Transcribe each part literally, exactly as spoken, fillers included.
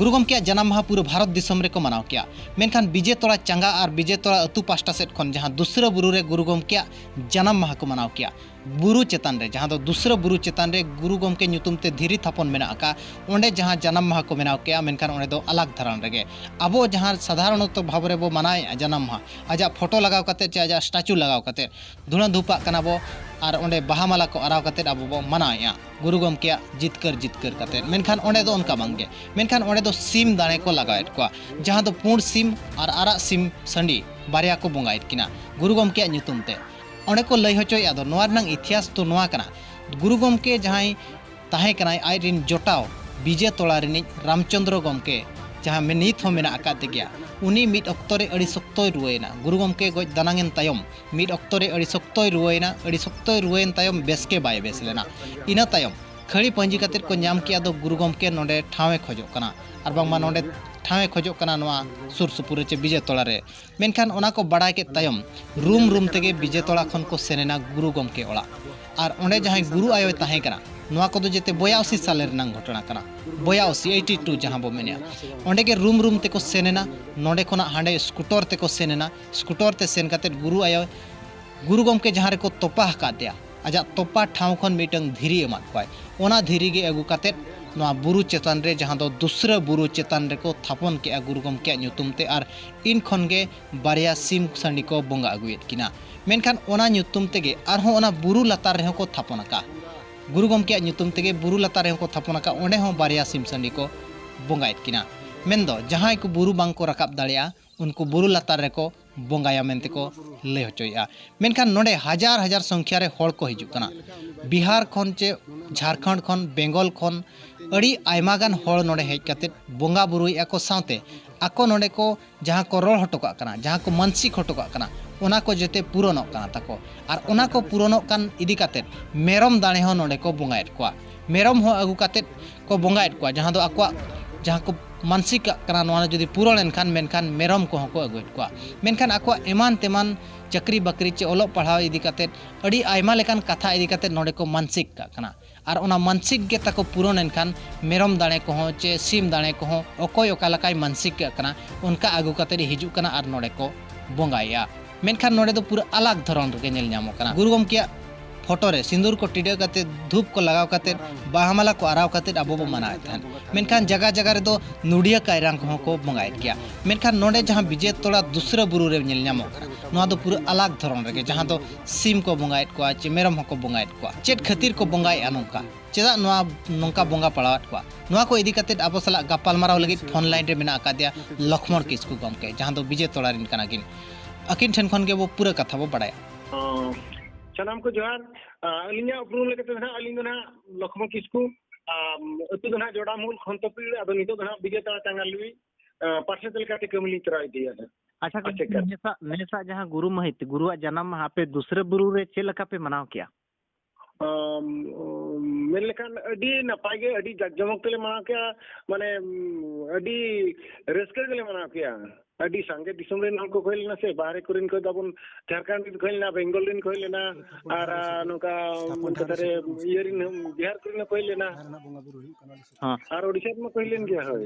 ᱜᱩᱨᱩ ᱜᱚᱢᱠᱮᱭᱟᱜ ᱡᱟᱱᱟᱢ ᱢᱟᱦᱟ ᱯᱩᱨᱟᱹ ᱵᱷᱟᱨᱚᱛ ᱫᱤᱥᱚᱢ ᱨᱮᱠᱚ ᱢᱟᱱᱟᱣ ᱠᱮᱜᱼᱟ᱾ ᱢᱮᱱᱠᱷᱟᱱ ᱵᱤᱡᱮ ᱛᱚᱲᱟ ᱪᱟᱸᱜᱟ ᱟᱨ ᱵᱤᱡᱮ ᱛᱚᱲᱟ ᱟᱹᱛᱩ ᱯᱟᱥᱴᱟ ᱥᱮᱫ ᱠᱷᱚᱱ ᱡᱟᱦᱟᱸ ᱫᱩᱥᱨᱟᱹ ᱵᱩᱨᱩ ᱨᱮ ᱜᱩᱨᱩ ᱜᱚᱢᱠᱮᱭᱟᱜ ᱡᱟᱱᱟᱢ ᱢᱟᱦᱟ ᱠᱚ ᱢᱟᱱᱟᱣ ᱠᱮᱜᱼᱟ, ᱵᱩᱨᱩ ᱪᱮᱛᱟᱱ ᱨᱮ, ᱡᱟᱦᱟᱸ ᱫᱚ ᱫᱩᱥᱨᱟᱹ ᱵᱩᱨᱩ ᱪᱮᱛᱟᱱ ᱨᱮ ᱜᱩᱨᱩ ᱜᱚᱢᱠᱮ ᱧᱩᱛᱩᱢ ᱛᱮ ᱫᱷᱤᱨᱤ ᱛᱷᱟᱯᱚᱱ ᱢᱮᱱᱟᱜ ᱟᱠᱟᱫ, ᱚᱸᱰᱮ ᱡᱟᱦᱟᱸ ᱡᱟᱱᱟᱢ ᱢᱟᱦᱟ ᱠᱚ ᱢᱟᱱᱟᱣ ᱠᱮᱜᱼᱟ, ᱢᱮᱱᱠᱷᱟᱱ ᱚᱸᱰᱮ ᱫᱚ ᱟᱞᱟᱜᱽ ᱫᱷᱟᱨᱟᱱ ᱨᱮᱜᱮ᱾ ᱟᱵᱚ ᱡᱟᱦᱟᱸ ᱥᱟᱫᱷᱟᱨᱚᱱᱚᱛᱚ ᱵᱷᱟᱵᱽ ᱨᱮᱵᱚ ᱢᱟᱱᱟᱣᱮᱫᱼᱟ ᱡᱟᱱᱟᱢ ᱢᱟᱦᱟ, ᱟᱡᱟᱜ ᱯᱷᱳᱴᱳ ᱞᱟᱜᱟᱣ ᱠᱟᱛᱮᱫ ᱪᱮ ᱟᱡᱟᱜ ᱥᱴᱟᱪᱩ ᱞᱟᱜᱟᱣ ᱠᱟᱛᱮᱫ ᱫᱷᱩᱬᱟᱹ ᱫᱷᱩᱯᱟᱜ ᱠᱟᱱᱟ ᱵᱚ ᱟᱨ ᱚᱸᱰᱮ ᱵᱟᱦᱟ ᱢᱟᱞᱟ ᱠᱚ ᱟᱨᱟᱣ ᱠᱟᱛᱮᱫ ᱟᱵᱚ ᱵᱚ ᱢᱟᱱᱟᱣᱮᱫᱼᱟ ᱜᱩᱨᱩ ᱜᱚᱢᱠᱮᱭᱟᱜ ᱡᱤᱛᱠᱟᱹᱨ ᱡᱤᱛᱠᱟᱹᱨ ᱠᱟᱛᱮᱫ᱾ ᱢᱮᱱᱠᱷᱟᱱ ᱚᱸᱰᱮ ᱫᱚ ᱚᱱᱠᱟ ᱵᱟᱝᱜᱮ᱾ ᱢᱮᱱᱠᱷᱟᱱ ᱚᱸᱰᱮ ᱫᱚ ᱥᱤᱢ ᱫᱟᱲᱮ ᱠᱚ ᱞᱟᱜᱟᱣᱮᱫ ᱠᱚᱣᱟ, ᱡᱟᱦᱟᱸ ᱫᱚ ᱯᱩᱸᱰ ᱥᱤᱢ ᱟᱨ ᱟᱨᱟᱜ ᱥᱤᱢ ᱥᱟᱺᱰᱤ ᱵᱟᱨᱭᱟ ᱠᱚ ᱵᱚᱸᱜᱟᱭᱮᱫ ᱠᱤᱱᱟ ᱜᱩᱨᱩ ᱜᱚᱢᱠᱮᱭᱟᱜ ᱧᱩᱛᱩᱢ ᱛᱮ᱾ ᱚᱸᱰᱮ ᱠᱚ ᱞᱟᱹᱭ ᱦᱚᱪᱚᱭᱮᱫᱼᱟ ᱫᱚ, ᱱᱚᱣᱟ ᱨᱮᱱᱟᱜ ᱤᱛᱤᱦᱟᱥ ᱫᱚ ᱱᱚᱣᱟ ᱠᱟᱱᱟ, ᱜᱩᱨᱩ ᱜᱚᱢᱠᱮ ᱡᱟᱦᱟᱸᱭ ᱛᱟᱦᱮᱸ ᱠᱟᱱᱟᱭ, ᱟᱡ ᱨᱤᱱ ᱡᱚᱴᱟᱣ ᱵᱤᱡᱮ ᱛᱚᱲᱟ ᱨᱤᱱᱤᱡ ᱨᱟᱢᱪᱚᱸᱫᱽᱨᱚ ᱜᱚᱢᱠᱮ, ᱡᱟᱦᱟᱸ ᱢᱮ-, ᱱᱤᱛ ᱦᱚᱸ ᱢᱮᱱᱟᱜ ᱟᱠᱟᱫ ᱜᱮᱭᱟ, ᱩᱱᱤ ᱢᱤᱫ ᱚᱠᱛᱚ ᱨᱮ ᱟᱹᱰᱤ ᱥᱚᱠᱛᱚᱭ ᱨᱩᱣᱟᱹᱭᱮᱱᱟ᱾ ᱜᱩᱨᱩ ᱜᱚᱢᱠᱮ ᱜᱚᱡ ᱫᱟᱱᱟᱝ ᱮᱱ ᱛᱟᱭᱚᱢ ᱢᱤᱫ ᱚᱠᱛᱚ ᱨᱮ ᱟᱹᱰᱤ ᱥᱚᱠᱛᱚᱭ ᱨᱩᱣᱟᱹᱭᱮᱱᱟ᱾ ᱟᱹᱰᱤ ᱥᱚᱠᱛᱚᱭ ᱨᱩᱣᱟᱹᱭᱮᱱ ᱛᱟᱭᱚᱢ ᱵᱮᱥ ᱜᱮ ᱵᱟᱭ ᱵᱮᱥ ᱞᱮᱱᱟ᱾ ᱤᱱᱟᱹ ᱛᱟᱭᱚᱢ ᱠᱷᱟᱹᱲᱤ ᱯᱟᱹᱧᱡᱤ ᱠᱟᱛᱮᱫ ᱠᱚ ᱧᱟᱢ ᱠᱮᱜᱼᱟ ᱫᱚ ᱜᱩᱨᱩ ᱜᱚᱢᱠᱮ ᱱᱚᱰᱮ ᱴᱷᱟᱶ ᱮ ᱠᱷᱚᱡᱚᱜ ᱠᱟᱱᱟ, ᱟᱨ ᱵᱟᱝᱢᱟ ᱱᱚᱰᱮ ᱴᱷᱟᱶ ᱮ ᱠᱷᱚᱡᱚᱜ ᱠᱟᱱᱟ ᱱᱚᱣᱟ ᱥᱩᱨ ᱥᱩᱯᱩᱨ ᱨᱮ ᱪᱮ ᱵᱤᱡᱮ ᱛᱚᱲᱟ ᱨᱮ᱾ ᱢᱮᱱᱠᱷᱟᱱ ᱚᱱᱟ ᱠᱚ ᱵᱟᱲᱟᱭ ᱠᱮᱫ ᱛᱟᱭᱚᱢ ᱨᱩᱢ ᱨᱩᱢ ᱛᱮᱜᱮ ᱵᱤᱡᱮ ᱛᱚᱲᱟ ᱠᱷᱚᱱ ᱠᱚ ᱥᱮᱱ ᱮᱱᱟ ᱜᱩᱨᱩ ᱜᱚᱢᱠᱮ ᱚᱲᱟᱜ᱾ ᱟᱨ ᱚᱸᱰᱮ ᱡᱟᱦᱟᱸᱭ ᱜᱩᱨᱩ ᱟᱭᱳᱭ ᱛᱟᱦᱮᱸ ᱠᱟᱱᱟ, ᱱᱚᱣᱟ ᱠᱚᱫᱚ ᱡᱮᱛᱮ ᱵᱚᱭᱟᱣᱥᱤ ᱥᱟᱞᱮ ᱨᱮᱱᱟᱝ ᱜᱷᱚᱴᱚᱱᱟ ᱠᱟᱱᱟ᱾ ᱵᱚᱭᱟᱣᱥᱤ, ᱮᱭᱤᱴᱤ ᱴᱩ ᱡᱟᱦᱟᱸ ᱵᱚ ᱢᱮᱱᱮᱜᱼᱟ, ᱚᱸᱰᱮ ᱜᱮ ᱨᱩᱢ ᱨᱩᱢ ᱛᱮᱠᱚ ᱥᱮᱱ ᱮᱱᱟ᱾ ᱱᱚᱸᱰᱮ ᱠᱷᱚᱱᱟᱜ ᱦᱟᱸᱰᱮ ᱥᱠᱩᱴᱚᱨ ᱛᱮᱠᱚ ᱥᱮᱱ ᱮᱱᱟ᱾ ᱥᱠᱩᱴᱚᱨ ᱛᱮ ᱥᱮᱱ ᱠᱟᱛᱮᱫ ᱜᱩᱨᱩ ᱟᱭᱳ, ᱜᱩᱨᱩ ᱜᱚᱢᱠᱮ ᱡᱟᱦᱟᱸ ᱨᱮᱠᱚ ᱛᱚᱯᱟ ᱟᱠᱟᱫᱮᱭᱟ, ᱟᱡᱟᱜ ᱛᱚᱯᱟ ᱴᱷᱟᱶ ᱠᱷᱚᱱ ᱢᱤᱫᱴᱟᱝ ᱫᱷᱤᱨᱤ ᱮᱢᱟᱫ ᱠᱚᱣᱟᱭ᱾ ᱚᱱᱟ ᱫᱷᱤᱨᱤ ᱜᱮ ᱟᱹᱜᱩ ᱠᱟᱛᱮᱫ ᱱᱚᱣᱟ ᱵᱩᱨᱩ ᱪᱮᱛᱟᱱ ᱨᱮ, ᱡᱟᱦᱟᱸ ᱫᱚ ᱫᱩᱥᱨᱟᱹ ᱵᱩᱨᱩ ᱪᱮᱛᱟᱱ ᱨᱮᱠᱚ ᱛᱷᱟᱯᱚᱱ ᱠᱮᱜᱼᱟ ᱜᱩᱨᱩ ᱜᱚᱢᱠᱮᱭᱟᱜ ᱧᱩᱛᱩᱢ ᱛᱮ, ᱟᱨ ᱤᱱ ᱠᱷᱚᱱ ᱜᱮ ᱵᱟᱨᱭᱟ ᱥᱤᱢ ᱥᱟᱺᱰᱤ ᱠᱚ ᱵᱚᱸᱜᱟ ᱟᱹᱜᱩᱭᱮᱫ ᱠᱤᱱᱟ᱾ ᱢᱮᱱᱠᱷᱟᱱ ᱚᱱᱟ ᱧᱩᱛᱩᱢ ᱛᱮᱜᱮ ᱟᱨᱦᱚᱸ ᱚᱱᱟ ᱵᱩᱨᱩ ᱞᱟᱛᱟᱨ ᱨᱮᱦᱚᱸ ᱠᱚ ᱛᱷᱟᱯᱚᱱ ᱟᱠᱟᱫᱼᱟ᱾ ᱜᱩᱨᱩ ᱜᱚᱢᱠᱮᱭᱟᱜ ᱧᱩᱛᱩᱢ ᱛᱮᱜᱮ ᱵᱩᱨᱩ ᱞᱟᱛᱟᱨ ᱨᱮᱦᱚᱸ ᱠᱚ ᱛᱷᱟᱯᱚᱱ ᱟᱠᱟᱫᱼᱟ, ᱚᱸᱰᱮ ᱦᱚᱸ ᱵᱟᱨᱭᱟ ᱥᱤᱢ ᱥᱟᱺᱰᱤ ᱠᱚ ᱵᱚᱸᱜᱟᱭᱮᱫ ᱠᱤᱱᱟ᱾ ᱢᱮᱱᱫᱚ ᱡᱟᱦᱟᱸᱭ ᱠᱚ ᱵᱩᱨᱩ ᱵᱟᱝ ᱠᱚ ᱨᱟᱠᱟᱵ ᱫᱟᱲᱮᱭᱟᱜᱼᱟ, ᱩᱱᱠᱩ ᱵᱩᱨᱩ ᱞᱟᱛᱟᱨ ᱨᱮᱠᱚ ᱵᱚᱸᱜᱟᱭᱟ ᱢᱮᱱᱛᱮ ᱠᱚ ᱞᱟᱹᱭ ᱦᱚᱪᱚᱭᱮᱫᱼᱟ᱾ ᱢᱮᱱᱠᱷᱟᱱ ᱱᱚᱰᱮ ᱦᱟᱡᱟᱨ ᱦᱟᱡᱟᱨ ᱥᱚᱝᱠᱷᱭᱟ ᱨᱮ ᱦᱚᱲ ᱠᱚ ᱦᱤᱡᱩᱜ ᱠᱟᱱᱟ᱾ ᱵᱤᱦᱟᱨ ᱠᱷᱚᱱ ᱪᱮ ᱡᱷᱟᱲᱠᱷᱚᱸᱰ ᱠᱷᱚᱱ, ᱵᱮᱝᱜᱚᱞ ᱠᱷᱚᱱ ᱟᱹᱰᱤ ᱟᱭᱢᱟ ᱜᱟᱱ ᱦᱚᱲ ᱱᱚᱰᱮ ᱦᱮᱡ ᱠᱟᱛᱮᱫ ᱵᱚᱸᱜᱟ ᱵᱩᱨᱩᱭᱮᱫᱼᱟ ᱠᱚ, ᱥᱟᱶᱛᱮ ᱟᱠᱚ ᱱᱚᱰᱮ ᱠᱚ ᱡᱟᱦᱟᱸ ᱠᱚ ᱨᱚᱲ ᱦᱚᱴᱚ ᱠᱟᱜ ᱠᱟᱱᱟ, ᱡᱟᱦᱟᱸ ᱠᱚ ᱢᱟᱱᱥᱤᱠ ᱦᱚᱴᱚ ᱠᱟᱜ ᱠᱟᱱᱟ, ᱚᱱᱟ ᱠᱚ ᱡᱚᱛᱚ ᱯᱩᱨᱚᱱᱚᱜ ᱠᱟᱱᱟ ᱛᱟᱠᱚ᱾ ᱟᱨ ᱚᱱᱟ ᱠᱚ ᱯᱩᱨᱚᱱᱚᱜ ᱠᱟᱱ ᱤᱫᱤ ᱠᱟᱛᱮᱫ ᱢᱮᱨᱚᱢ ᱫᱟᱲᱮ ᱦᱚᱸ ᱱᱚᱰᱮ ᱠᱚ ᱵᱚᱸᱜᱟᱭᱮᱫ ᱠᱚᱣᱟ᱾ ᱢᱮᱨᱚᱢ ᱦᱚᱸ ᱟᱹᱜᱩ ᱠᱟᱛᱮᱫ ᱠᱚ ᱵᱚᱸᱜᱟᱭᱮᱫ ᱠᱚᱣᱟ, ᱡᱟᱦᱟᱸ ᱫᱚ ᱟᱠᱚᱣᱟᱜ ᱡᱟᱦᱟᱸ ᱠᱚ ᱢᱟᱱᱥᱤᱠ ᱠᱟᱜ ᱠᱟᱱᱟ, ᱱᱚᱣᱟ ᱡᱩᱫᱤ ᱯᱩᱨᱚᱱ ᱮᱱᱠᱷᱟᱱ, ᱢᱮᱱᱠᱷᱟᱱ ᱢᱮᱨᱚᱢ ᱠᱚᱦᱚᱸ ᱠᱚ ᱟᱹᱜᱩᱭᱮᱫ ᱠᱚᱣᱟ᱾ ᱢᱮᱱᱠᱷᱟᱱ ᱟᱠᱚᱣᱟᱜ ᱮᱢᱟᱱ ᱛᱮᱢᱟᱱ ᱪᱟᱹᱠᱨᱤ ᱵᱟᱹᱠᱨᱤ ᱪᱮ ᱚᱞᱚᱜ ᱯᱟᱲᱦᱟᱣ ᱤᱫᱤ ᱠᱟᱛᱮᱫ, ᱟᱹᱰᱤ ᱟᱭᱢᱟ ᱞᱮᱠᱟᱱ ᱠᱟᱛᱷᱟ ᱤᱫᱤ ᱠᱟᱛᱮᱫ ᱱᱚᱰᱮ ᱠᱚ ᱢᱟᱱᱥᱤᱠ ᱠᱟᱜ ᱠᱟᱱᱟ᱾ ᱟᱨ ᱚᱱᱟ ᱢᱟᱱᱥᱤᱠ ᱜᱮ ᱛᱟᱠᱚ ᱯᱩᱨᱚᱱ ᱮᱱᱠᱷᱟᱱ ᱢᱮᱨᱚᱢ ᱫᱟᱲᱮ ᱠᱚᱦᱚᱸ ᱪᱮ ᱥᱤᱢ ᱫᱟᱲᱮ ᱠᱚᱦᱚᱸ ᱚᱠᱚᱭ ᱚᱠᱟ ᱞᱮᱠᱟᱭ ᱢᱟᱱᱥᱤᱠ ᱠᱟᱜ ᱠᱟᱱᱟ, ᱚᱱᱠᱟ ᱟᱹᱜᱩ ᱠᱟᱛᱮ ᱦᱤᱡᱩᱜ ᱠᱟᱱᱟ ᱟᱨ ᱱᱚᱰᱮ ᱠᱚ ᱵᱚᱸᱜᱟᱭᱮᱜᱼᱟ᱾ ᱢᱮᱱᱠᱷᱟᱱ ᱱᱚᱰᱮ ᱫᱚ ᱯᱩᱨᱟᱹ ᱟᱞᱟᱜᱽ ᱫᱷᱚᱨᱚᱱ ᱨᱮᱜᱮ ᱧᱮᱞ ᱧᱟᱢᱚᱜ ᱠᱟᱱᱟ᱾ ᱜᱩᱨᱩ ᱜᱚᱢᱠᱮᱭᱟᱜ ᱯᱷᱳᱴᱳ ᱨᱮ ᱥᱤᱸᱫᱩᱨ ᱠᱚ ᱴᱤᱰᱟᱹ ᱠᱟᱛᱮ, ᱫᱷᱩᱯ ᱠᱚ ᱞᱟᱜᱟᱣ ᱠᱟᱛᱮ, ᱵᱟᱦᱟ ᱢᱟᱞᱟ ᱠᱚ ᱟᱨᱟᱣ ᱠᱟᱛᱮ ᱟᱵᱚ ᱵᱚ ᱢᱟᱱᱟᱣᱮᱫ ᱛᱟᱦᱮᱸᱫ᱾ ᱢᱮᱱᱠᱷᱟᱱ ᱡᱟᱭᱜᱟ ᱡᱟᱭᱜᱟ ᱨᱮᱫᱚ ᱱᱩᱰᱤᱭᱟᱹ ᱠᱟᱭᱨᱟᱝ ᱠᱚᱦᱚᱸ ᱠᱚ ᱵᱚᱸᱜᱟᱭᱮᱫ ᱜᱮᱭᱟ᱾ ᱢᱮᱱᱠᱷᱟᱱ ᱱᱚᱰᱮ ᱡᱟᱦᱟᱸ ᱵᱤᱡᱮ ᱛᱚᱲᱟ ᱫᱩᱥᱨᱟᱹ ᱵᱩᱨᱩ ᱨᱮ ᱧᱮᱞ ᱧᱟᱢᱚᱜ ᱠᱟᱱᱟ, ᱱᱚᱣᱟ ᱫᱚ ᱯᱩᱨᱟᱹ ᱟᱞᱟᱜᱽ ᱫᱷᱚᱨᱚᱱ ᱨᱮᱜᱮ, ᱡᱟᱦᱟᱸ ᱫᱚ ᱥᱤᱢ ᱠᱚ ᱵᱚᱸᱜᱟᱭᱮᱫ ᱠᱚᱣᱟ ᱪᱮ ᱢᱮᱨᱚᱢ ᱦᱚᱸᱠᱚ ᱵᱚᱸᱜᱟᱭᱮᱫ ᱠᱚᱣᱟ᱾ ᱪᱮᱫ ᱠᱷᱟᱹᱛᱤᱨ ᱠᱚ ᱵᱚᱸᱜᱟᱭᱮᱫᱼᱟ ᱱᱚᱝᱠᱟ? ᱪᱮᱫᱟᱜ ᱱᱚᱣᱟ ᱱᱚᱝᱠᱟ ᱵᱚᱸᱜᱟ ᱯᱟᱲᱟᱣᱟᱫ ᱠᱚᱣᱟ? ᱱᱚᱣᱟ ᱠᱚ ᱤᱫᱤ ᱠᱟᱛᱮ ᱟᱵᱚ ᱥᱟᱞᱟᱜ ᱜᱟᱯᱟᱞᱢᱟᱨᱟᱣ ᱞᱟᱹᱜᱤᱫ ᱯᱷᱳᱱ ᱞᱟᱭᱤᱱ ᱨᱮ ᱢᱮᱱᱟᱜ ᱟᱠᱟᱫᱮᱭᱟ ᱞᱚᱠᱷᱢᱚᱬ ᱠᱤᱥᱠᱩ ᱜᱚᱢᱠᱮ, ᱡᱟᱦᱟᱸ ᱫᱚ ᱵᱤᱡᱮ ᱛᱚᱲᱟ ᱨᱮᱱ ᱠᱟᱱᱟ ᱠᱤᱱ᱾ ᱟᱹᱠᱤᱱ ᱴᱷᱮᱱ ᱠᱷᱚᱱ ᱜᱮ ᱵᱚ ᱯᱩᱨᱟᱹ ᱠᱟᱛᱷᱟ ᱵᱚ ᱵᱟᱲᱟᱭᱟ᱾ ᱚ, ᱥᱟᱱᱟᱢ ᱠᱚ ᱡᱚᱦᱟᱨ᱾ ᱟ, ᱟᱹᱞᱤᱧᱟᱜ ᱩᱯᱨᱩᱢ ᱞᱮᱠᱟᱛᱮ ᱫᱚ ᱱᱟᱦᱟᱜ, ᱟᱹᱞᱤᱧ ᱫᱚ ᱱᱟᱦᱟᱜ ᱞᱚᱠᱷᱢᱚᱬ ᱠᱤᱥᱠᱩ, ᱟᱢ, ᱟᱹᱛᱩ ᱫᱚ ᱱᱟᱦᱟᱜ ᱡᱚᱰᱟᱢᱩᱞ ᱠᱷᱚᱱᱛᱚᱯᱤᱲ, ᱟᱫᱚ ᱱᱤᱛᱚᱜ ᱫᱚ ᱱᱟᱦᱟᱜ ᱵᱤᱡᱮ ᱛᱚᱲᱟ ᱪᱟᱸᱜᱟᱞ ᱞᱩᱭ, ᱟ, ᱯᱟᱨᱥᱮᱛ ᱞᱮᱠᱟᱛᱮ ᱠᱟᱹᱢᱤ ᱞᱤᱧ ᱛᱚᱨᱟᱣ ᱤᱫᱤᱭᱟ ᱱᱟᱦᱟᱜ᱾ ᱟᱪᱪᱷᱟ ᱜᱚᱢᱠᱮ, ᱟᱪᱪᱷᱟ, ᱱᱮᱥᱟᱜ, ᱱᱮᱥᱟᱜ ᱡᱟᱦᱟᱸ ᱜᱩᱨᱩ ᱢᱟᱹᱦᱤᱛ, ᱜᱩᱨᱩᱣᱟᱜ ᱡᱟᱱᱟᱢ ᱢᱟᱦᱟ, ᱟᱯᱮ ᱫᱩᱥᱨᱟᱹ ᱵᱩᱨᱩ ᱨᱮ ᱪᱮᱫ ᱞᱮᱠᱟ ᱯᱮ ᱢᱟᱱᱟᱣ ᱠᱮᱜᱼᱟ? ᱟᱢ, ᱢᱮᱱ ᱞᱮᱠᱷᱟᱱ ᱟᱹᱰᱤ ᱱᱟᱯᱟᱭ ᱜᱮ, ᱟᱹᱰᱤ ᱡᱟᱠ ᱡᱚᱢᱚᱠ ᱛᱮᱞᱮ ᱢᱟᱱᱟᱣ ᱠᱮᱜᱼᱟ, ᱢᱟᱱᱮ, ᱩᱢ, ᱟᱹᱰᱤ ᱨᱟᱹᱥᱠᱟᱹ ᱜᱮᱞᱮ ᱢᱟᱱᱟᱣ ᱠᱮᱜᱼᱟ᱾ ᱟᱹᱰᱤ ᱥᱟᱸᱜᱮ ᱫᱤᱥᱚᱢ ᱨᱮᱱ ᱦᱚᱲ ᱠᱚ ᱦᱮᱡ ᱞᱮᱱᱟ ᱥᱮ, ᱵᱟᱦᱨᱮ ᱠᱚᱨᱮᱱ ᱠᱚ, ᱛᱟᱵᱚᱱ ᱡᱷᱟᱲᱠᱷᱚᱸᱰ ᱨᱮᱱ ᱠᱚ ᱦᱮᱡ ᱞᱮᱱᱟ, ᱵᱮᱝᱜᱚᱞ ᱨᱮᱱ ᱠᱚ ᱦᱮᱡ ᱞᱮᱱᱟ, ᱟᱨ, ᱟ, ᱱᱚᱝᱠᱟ ᱢᱮᱱ ᱠᱟᱛᱷᱟ ᱨᱮ ᱤᱭᱟᱹ ᱨᱮᱱ, ᱵᱤᱦᱟᱨ ᱠᱚᱨᱮᱱ ᱦᱚᱸᱠᱚ ᱦᱮᱡ ᱞᱮᱱᱟ᱾ ᱦᱚᱸ᱾ ᱟᱨ ᱳᱰᱤᱥᱟ ᱨᱮᱱ ᱢᱟᱠᱚ ᱦᱮᱡ ᱞᱮᱱ ᱜᱮᱭᱟ, ᱦᱳᱭ᱾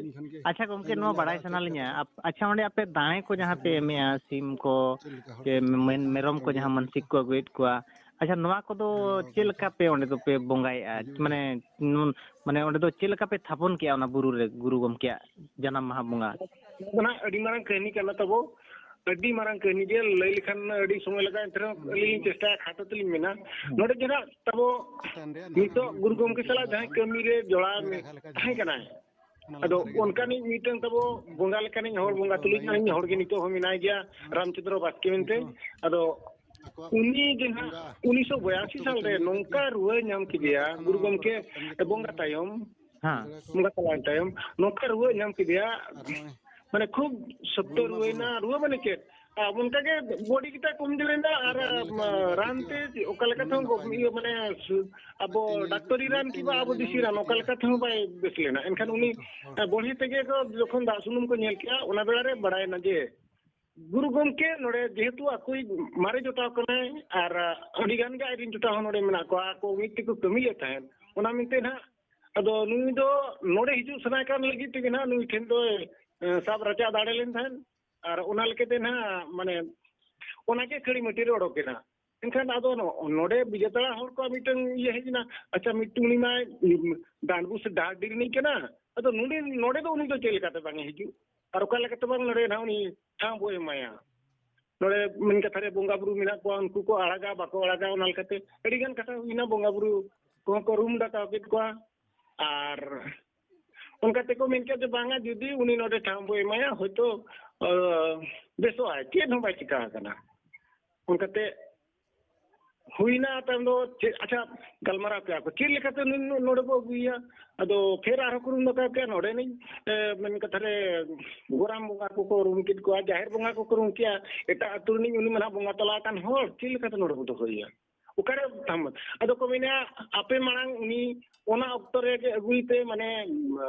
ᱟᱪᱪᱷᱟ ᱜᱚᱢᱠᱮ, ᱱᱚᱣᱟ ᱵᱟᱲᱟᱭ ᱥᱟᱱᱟ ᱞᱤᱧᱟ, ᱟᱯ-, ᱟᱪᱪᱷᱟ, ᱚᱸᱰᱮ ᱟᱯᱮ ᱫᱟᱲᱮ ᱠᱚ ᱡᱟᱦᱟᱸ ᱯᱮ ᱮᱢᱮᱜᱼᱟ, ᱥᱤᱢ ᱠᱚ ᱪᱮ ᱢᱮᱱ-, ᱢᱮᱨᱚᱢ ᱠᱚ ᱡᱟᱦᱟᱸ ᱢᱟᱹᱱᱥᱤᱠ ᱠᱚ ᱟᱹᱜᱩᱭᱮᱫ ᱠᱚᱣᱟ, ᱟᱪᱪᱷᱟ, ᱱᱚᱣᱟ ᱠᱚᱫᱚ ᱪᱮᱫ ᱞᱮᱠᱟ ᱯᱮ ᱚᱸᱰᱮ ᱫᱚᱯᱮ ᱵᱚᱸᱜᱟᱭᱮᱜᱼᱟ? ᱢᱟᱱᱮ, ᱱᱩᱱ-, ᱢᱟᱱᱮ ᱚᱸᱰᱮ ᱫᱚ ᱪᱮᱫ ᱞᱮᱠᱟ ᱯᱮ ᱛᱷᱟᱯᱚᱱ ᱠᱮᱜᱼᱟ ᱚᱱᱟ ᱵᱩᱨᱩ ᱨᱮ, ᱜᱩᱨᱩ ᱜᱚᱢᱠᱮᱭᱟᱜ ᱡᱟᱱᱟᱢ ᱢᱟᱦᱟ ᱵᱚᱸᱜᱟ? ᱱᱚᱣᱟ ᱫᱚ ᱱᱟᱦᱟᱜ ᱟᱹᱰᱤ ᱢᱟᱨᱟᱝ ᱠᱟᱹᱦᱱᱤ ᱠᱟᱱᱟ ᱛᱟᱵᱚ, ᱟᱹᱰᱤ ᱢᱟᱨᱟᱝ ᱠᱟᱹᱦᱱᱤ ᱜᱮ᱾ ᱞᱟᱹᱭ ᱞᱮᱠᱷᱟᱱ ᱟᱹᱰᱤ ᱥᱚᱢᱚᱭ ᱞᱟᱜᱟᱜᱼᱟ, ᱮᱱᱛᱮ ᱨᱮᱦᱚᱸ ᱟᱹᱞᱤᱧ ᱞᱤᱧ ᱪᱮᱥᱴᱟᱭᱟ ᱠᱷᱟᱴᱚ ᱛᱮᱞᱤᱧ ᱢᱮᱱᱟ᱾ ᱱᱚᱰᱮ ᱡᱟᱦᱟᱸ ᱛᱟᱵᱚ ᱱᱤᱛᱚᱜ ᱜᱩᱨᱩ ᱜᱚᱢᱠᱮ ᱥᱟᱞᱟᱜ ᱡᱟᱦᱟᱸᱭ ᱠᱟᱹᱢᱤ ᱨᱮ ᱡᱚᱲᱟᱣ ᱛᱟᱦᱮᱸ ᱠᱟᱱᱟᱭ, ᱟᱫᱚ ᱚᱱᱠᱟᱱᱤᱡ ᱢᱤᱫᱴᱟᱝ ᱛᱟᱵᱚ ᱵᱚᱸᱜᱟ ᱞᱮᱠᱟᱱᱤᱡ ᱦᱚᱲ, ᱵᱚᱸᱜᱟ ᱛᱩᱞᱩᱡ ᱟᱱᱤᱡ ᱦᱚᱲ ᱜᱮ ᱱᱤᱛᱚᱜ ᱦᱚᱸ ᱢᱮᱱᱟᱭ ᱜᱮᱭᱟ, ᱨᱟᱢᱪᱚᱸᱫᱽᱨᱚ ᱵᱟᱥᱠᱮ ᱢᱮᱱᱛᱮ᱾ ᱟᱫᱚ ᱩᱱᱤ ᱡᱟᱦᱟᱸ ᱩᱱᱤᱥᱥᱚ ᱵᱚᱭᱟᱥᱤ ᱥᱟᱞ ᱨᱮ ᱱᱚᱝᱠᱟ ᱨᱩᱣᱟᱹ ᱧᱟᱢ ᱠᱮᱫᱮᱭᱟ ᱜᱩᱨᱩ ᱜᱚᱢᱠᱮ ᱵᱚᱸᱜᱟ ᱛᱟᱭᱚᱢ, ᱦᱮᱸ᱾ ᱵᱚᱸᱜᱟ ᱛᱟᱞᱟᱭᱮᱱ ᱛᱟᱭᱚᱢ ᱱᱚᱝᱠᱟ ᱨᱩᱣᱟᱹ ᱧᱟᱢ ᱠᱮᱫᱮᱭᱟ, ᱢᱟᱱᱮ ᱠᱷᱩᱵ ᱥᱚᱠᱛᱚ ᱨᱩᱣᱟᱹᱭᱮᱱᱟ᱾ ᱨᱩᱣᱟᱹ ᱢᱟᱱᱮ ᱪᱮᱫ? ᱟᱨ ᱚᱱᱠᱟᱜᱮ ᱵᱚᱰᱤ ᱜᱮᱛᱟᱭ ᱠᱚᱢᱡᱳᱨ ᱮᱱᱟ ᱟᱨ, ᱟᱢ, ᱨᱟᱱ ᱛᱮ ᱚᱠᱟ ᱞᱮᱠᱟ ᱛᱮᱦᱚᱸ ᱜᱚ-, ᱤᱭᱟᱹ ᱢᱟᱱᱮ ᱥᱩ-, ᱟᱵᱚ ᱰᱟᱠᱛᱚᱨᱤ ᱨᱟᱱ ᱠᱤᱝᱵᱟ ᱟᱵᱚ ᱫᱮᱥᱤ ᱨᱟᱱ ᱚᱠᱟ ᱞᱮᱠᱟ ᱛᱮᱦᱚᱸ ᱵᱟᱭ ᱵᱮᱥ ᱞᱮᱱᱟ᱾ ᱮᱱᱠᱷᱟᱱ ᱩᱱᱤ, ᱮ, ᱵᱚᱲᱦᱮ ᱛᱮᱜᱮ ᱠᱚ ᱡᱚᱠᱷᱚᱱ ᱫᱟᱜ ᱥᱩᱱᱩᱢ ᱠᱚ ᱧᱮᱞ ᱠᱮᱜᱼᱟ, ᱚᱱᱟ ᱵᱮᱲᱟ ᱨᱮ ᱵᱟᱲᱟᱭᱮᱱᱟ ᱡᱮ ᱜᱩᱨᱩ ᱜᱚᱢᱠᱮ ᱱᱚᱰᱮ ᱡᱮᱦᱮᱛᱩ ᱟᱠᱚᱭᱤᱡ ᱢᱟᱨᱮ ᱡᱚᱴᱟᱣ ᱠᱟᱱᱟᱭ ᱟᱨ, ᱟ, ᱟᱹᱰᱤ ᱜᱟᱱ ᱜᱮ ᱟᱡ ᱨᱮᱱ ᱡᱚᱴᱟᱣ ᱦᱚᱸ ᱱᱚᱰᱮ ᱢᱮᱱᱟᱜ ᱠᱚᱣᱟ, ᱟᱠᱚ ᱢᱤᱫ ᱛᱮᱠᱚ ᱠᱟᱹᱢᱤ ᱞᱮᱫ ᱛᱟᱦᱮᱸᱫ᱾ ᱚᱱᱟ ᱢᱮᱱᱛᱮ ᱱᱟᱦᱟᱜ, ᱟᱫᱚ ᱱᱩᱭ ᱫᱚ ᱱᱚᱰᱮ ᱦᱤᱡᱩᱜ ᱥᱟᱱᱟᱭ ᱠᱟᱱ ᱞᱟᱹᱜᱤᱫ ᱛᱮᱜᱮ ᱱᱟᱦᱟᱜ ᱱᱩᱭ ᱴᱷᱮᱱ ᱫᱚᱭ, ᱮ, ᱥᱟᱵ ᱨᱟᱪᱟᱜ ᱫᱟᱲᱮ ᱞᱮᱱ ᱛᱟᱦᱮᱸᱫ᱾ ᱟᱨ ᱚᱱᱟ ᱞᱮᱠᱟᱛᱮ ᱱᱟᱦᱟᱜ, ᱢᱟᱱᱮ, ᱚᱱᱟᱜᱮ ᱠᱷᱟᱹᱲᱤ ᱢᱟᱹᱴᱤ ᱨᱮ ᱚᱰᱚᱠ ᱮᱱᱟ᱾ ᱮᱱᱠᱷᱟᱱ ᱟᱫᱚ ᱱᱚ-, ᱱᱚᱰᱮ ᱵᱤᱡᱮᱛᱟᱲᱟ ᱦᱚᱲ ᱠᱚᱣᱟᱜ ᱢᱤᱫᱴᱟᱝ ᱤᱭᱟᱹ ᱦᱮᱡ ᱮᱱᱟ, ᱟᱪᱪᱷᱟ, ᱢᱤᱫᱴᱟᱝ ᱩᱱᱤ ᱢᱟᱭ, ᱩᱢ, ᱰᱟᱸᱰᱵᱩᱥ ᱰᱟᱦᱟᱨᱰᱤ ᱨᱤᱱᱤᱡ ᱠᱟᱱᱟ, ᱟᱫᱚ ᱱᱚᱰᱮ, ᱱᱚᱰᱮ ᱫᱚ ᱩᱱᱤ ᱫᱚ ᱪᱮᱫ ᱞᱮᱠᱟᱛᱮ ᱵᱟᱝ ᱮ ᱦᱤᱡᱩᱜ? ᱟᱨ ᱚᱠᱟ ᱞᱮᱠᱟᱛᱮ ᱵᱟᱝ ᱱᱚᱰᱮ ᱱᱟᱦᱟᱜ ᱩᱱᱤ ᱴᱷᱟᱶ ᱵᱚ ᱮᱢᱟᱭᱟ? ᱱᱚᱰᱮ ᱢᱮᱱ ᱠᱟᱛᱷᱟ ᱨᱮ ᱵᱚᱸᱜᱟ ᱵᱩᱨᱩ ᱢᱮᱱᱟᱜ ᱠᱚᱣᱟ, ᱩᱱᱠᱩ ᱠᱚ ᱟᱲᱟᱜᱟ, ᱵᱟᱠᱚ ᱟᱲᱟᱜᱟ, ᱚᱱᱟ ᱞᱮᱠᱟᱛᱮ ᱟᱹᱰᱤ ᱜᱟᱱ ᱠᱟᱛᱷᱟ ᱦᱩᱭᱱᱟ, ᱵᱚᱸᱜᱟ ᱵᱩᱨᱩ ᱠᱚᱦᱚᱸ ᱠᱚ ᱨᱩᱢ ᱰᱟᱠᱟᱣ ᱠᱮᱫ ᱠᱚᱣᱟ᱾ ᱟᱨ ᱚᱱᱠᱟ ᱛᱮᱠᱚ ᱢᱮᱱ ᱠᱮᱫ ᱡᱮ, "ᱵᱟᱝᱟ, ᱡᱩᱫᱤ ᱩᱱᱤ ᱱᱚᱰᱮ ᱴᱷᱟᱶ ᱵᱚ ᱮᱢᱟᱭᱟ, ᱦᱚᱭᱛᱳ, ᱟ, ᱵᱮᱥᱚᱜ ᱟᱭ, ᱪᱮᱫ ᱦᱚᱸ ᱵᱟᱭ ᱪᱤᱠᱟ ᱟᱠᱟᱱᱟ᱾" ᱚᱱᱠᱟᱛᱮ ᱦᱩᱭᱱᱟ᱾ ᱛᱟᱭᱚᱢ ᱫᱚ ᱪᱮᱫ, ᱟᱪᱪᱷᱟ, ᱜᱟᱞᱢᱟᱨᱟᱣ ᱠᱮᱜᱼᱟ ᱠᱚ, ᱪᱮᱫ ᱞᱮᱠᱟᱛᱮ ᱱᱩᱭ ᱱᱚᱰᱮ ᱵᱚ ᱟᱹᱜᱩᱭᱮᱭᱟ? ᱟᱫᱚ ᱯᱷᱮᱨ ᱟᱨᱦᱚᱸ ᱠᱚ ᱨᱩᱢ ᱰᱟᱠᱟᱣ ᱠᱮᱜᱼᱟ, ᱱᱚᱰᱮ ᱱᱤᱡ, ᱮ, ᱢᱮᱱ ᱠᱟᱛᱷᱟ ᱨᱮ, ᱜᱚᱨᱟᱢ ᱵᱚᱸᱜᱟ ᱠᱚᱠᱚ ᱨᱩᱢ ᱠᱮᱫ ᱠᱚᱣᱟ, ᱡᱟᱦᱮᱨ ᱵᱚᱸᱜᱟ ᱠᱚᱠᱚ ᱨᱩᱢ ᱠᱮᱜᱼᱟ, ᱮᱴᱟᱜ ᱟᱹᱛᱩ ᱨᱤᱱᱤᱡ ᱩᱱᱤ ᱢᱟ ᱱᱟᱦᱟᱜ ᱵᱚᱸᱜᱟ ᱛᱟᱞᱟ ᱟᱠᱟᱱ ᱦᱚᱲ, ᱪᱮᱫ ᱞᱮᱠᱟᱛᱮ ᱱᱚᱰᱮ ᱵᱚ ᱫᱚᱦᱚᱭᱮᱭᱟ? ᱚᱠᱟᱨᱮ ᱛᱟᱢ? ᱟᱫᱚ ᱠᱚ ᱢᱮᱱᱟ, ᱟᱯᱮ ᱢᱟᱲᱟᱝ ᱩᱱᱤ ᱚᱱᱟ ᱚᱠᱛᱚ ᱨᱮᱜᱮ ᱟᱹᱜᱩᱭ ᱯᱮ, ᱢᱟᱱᱮ,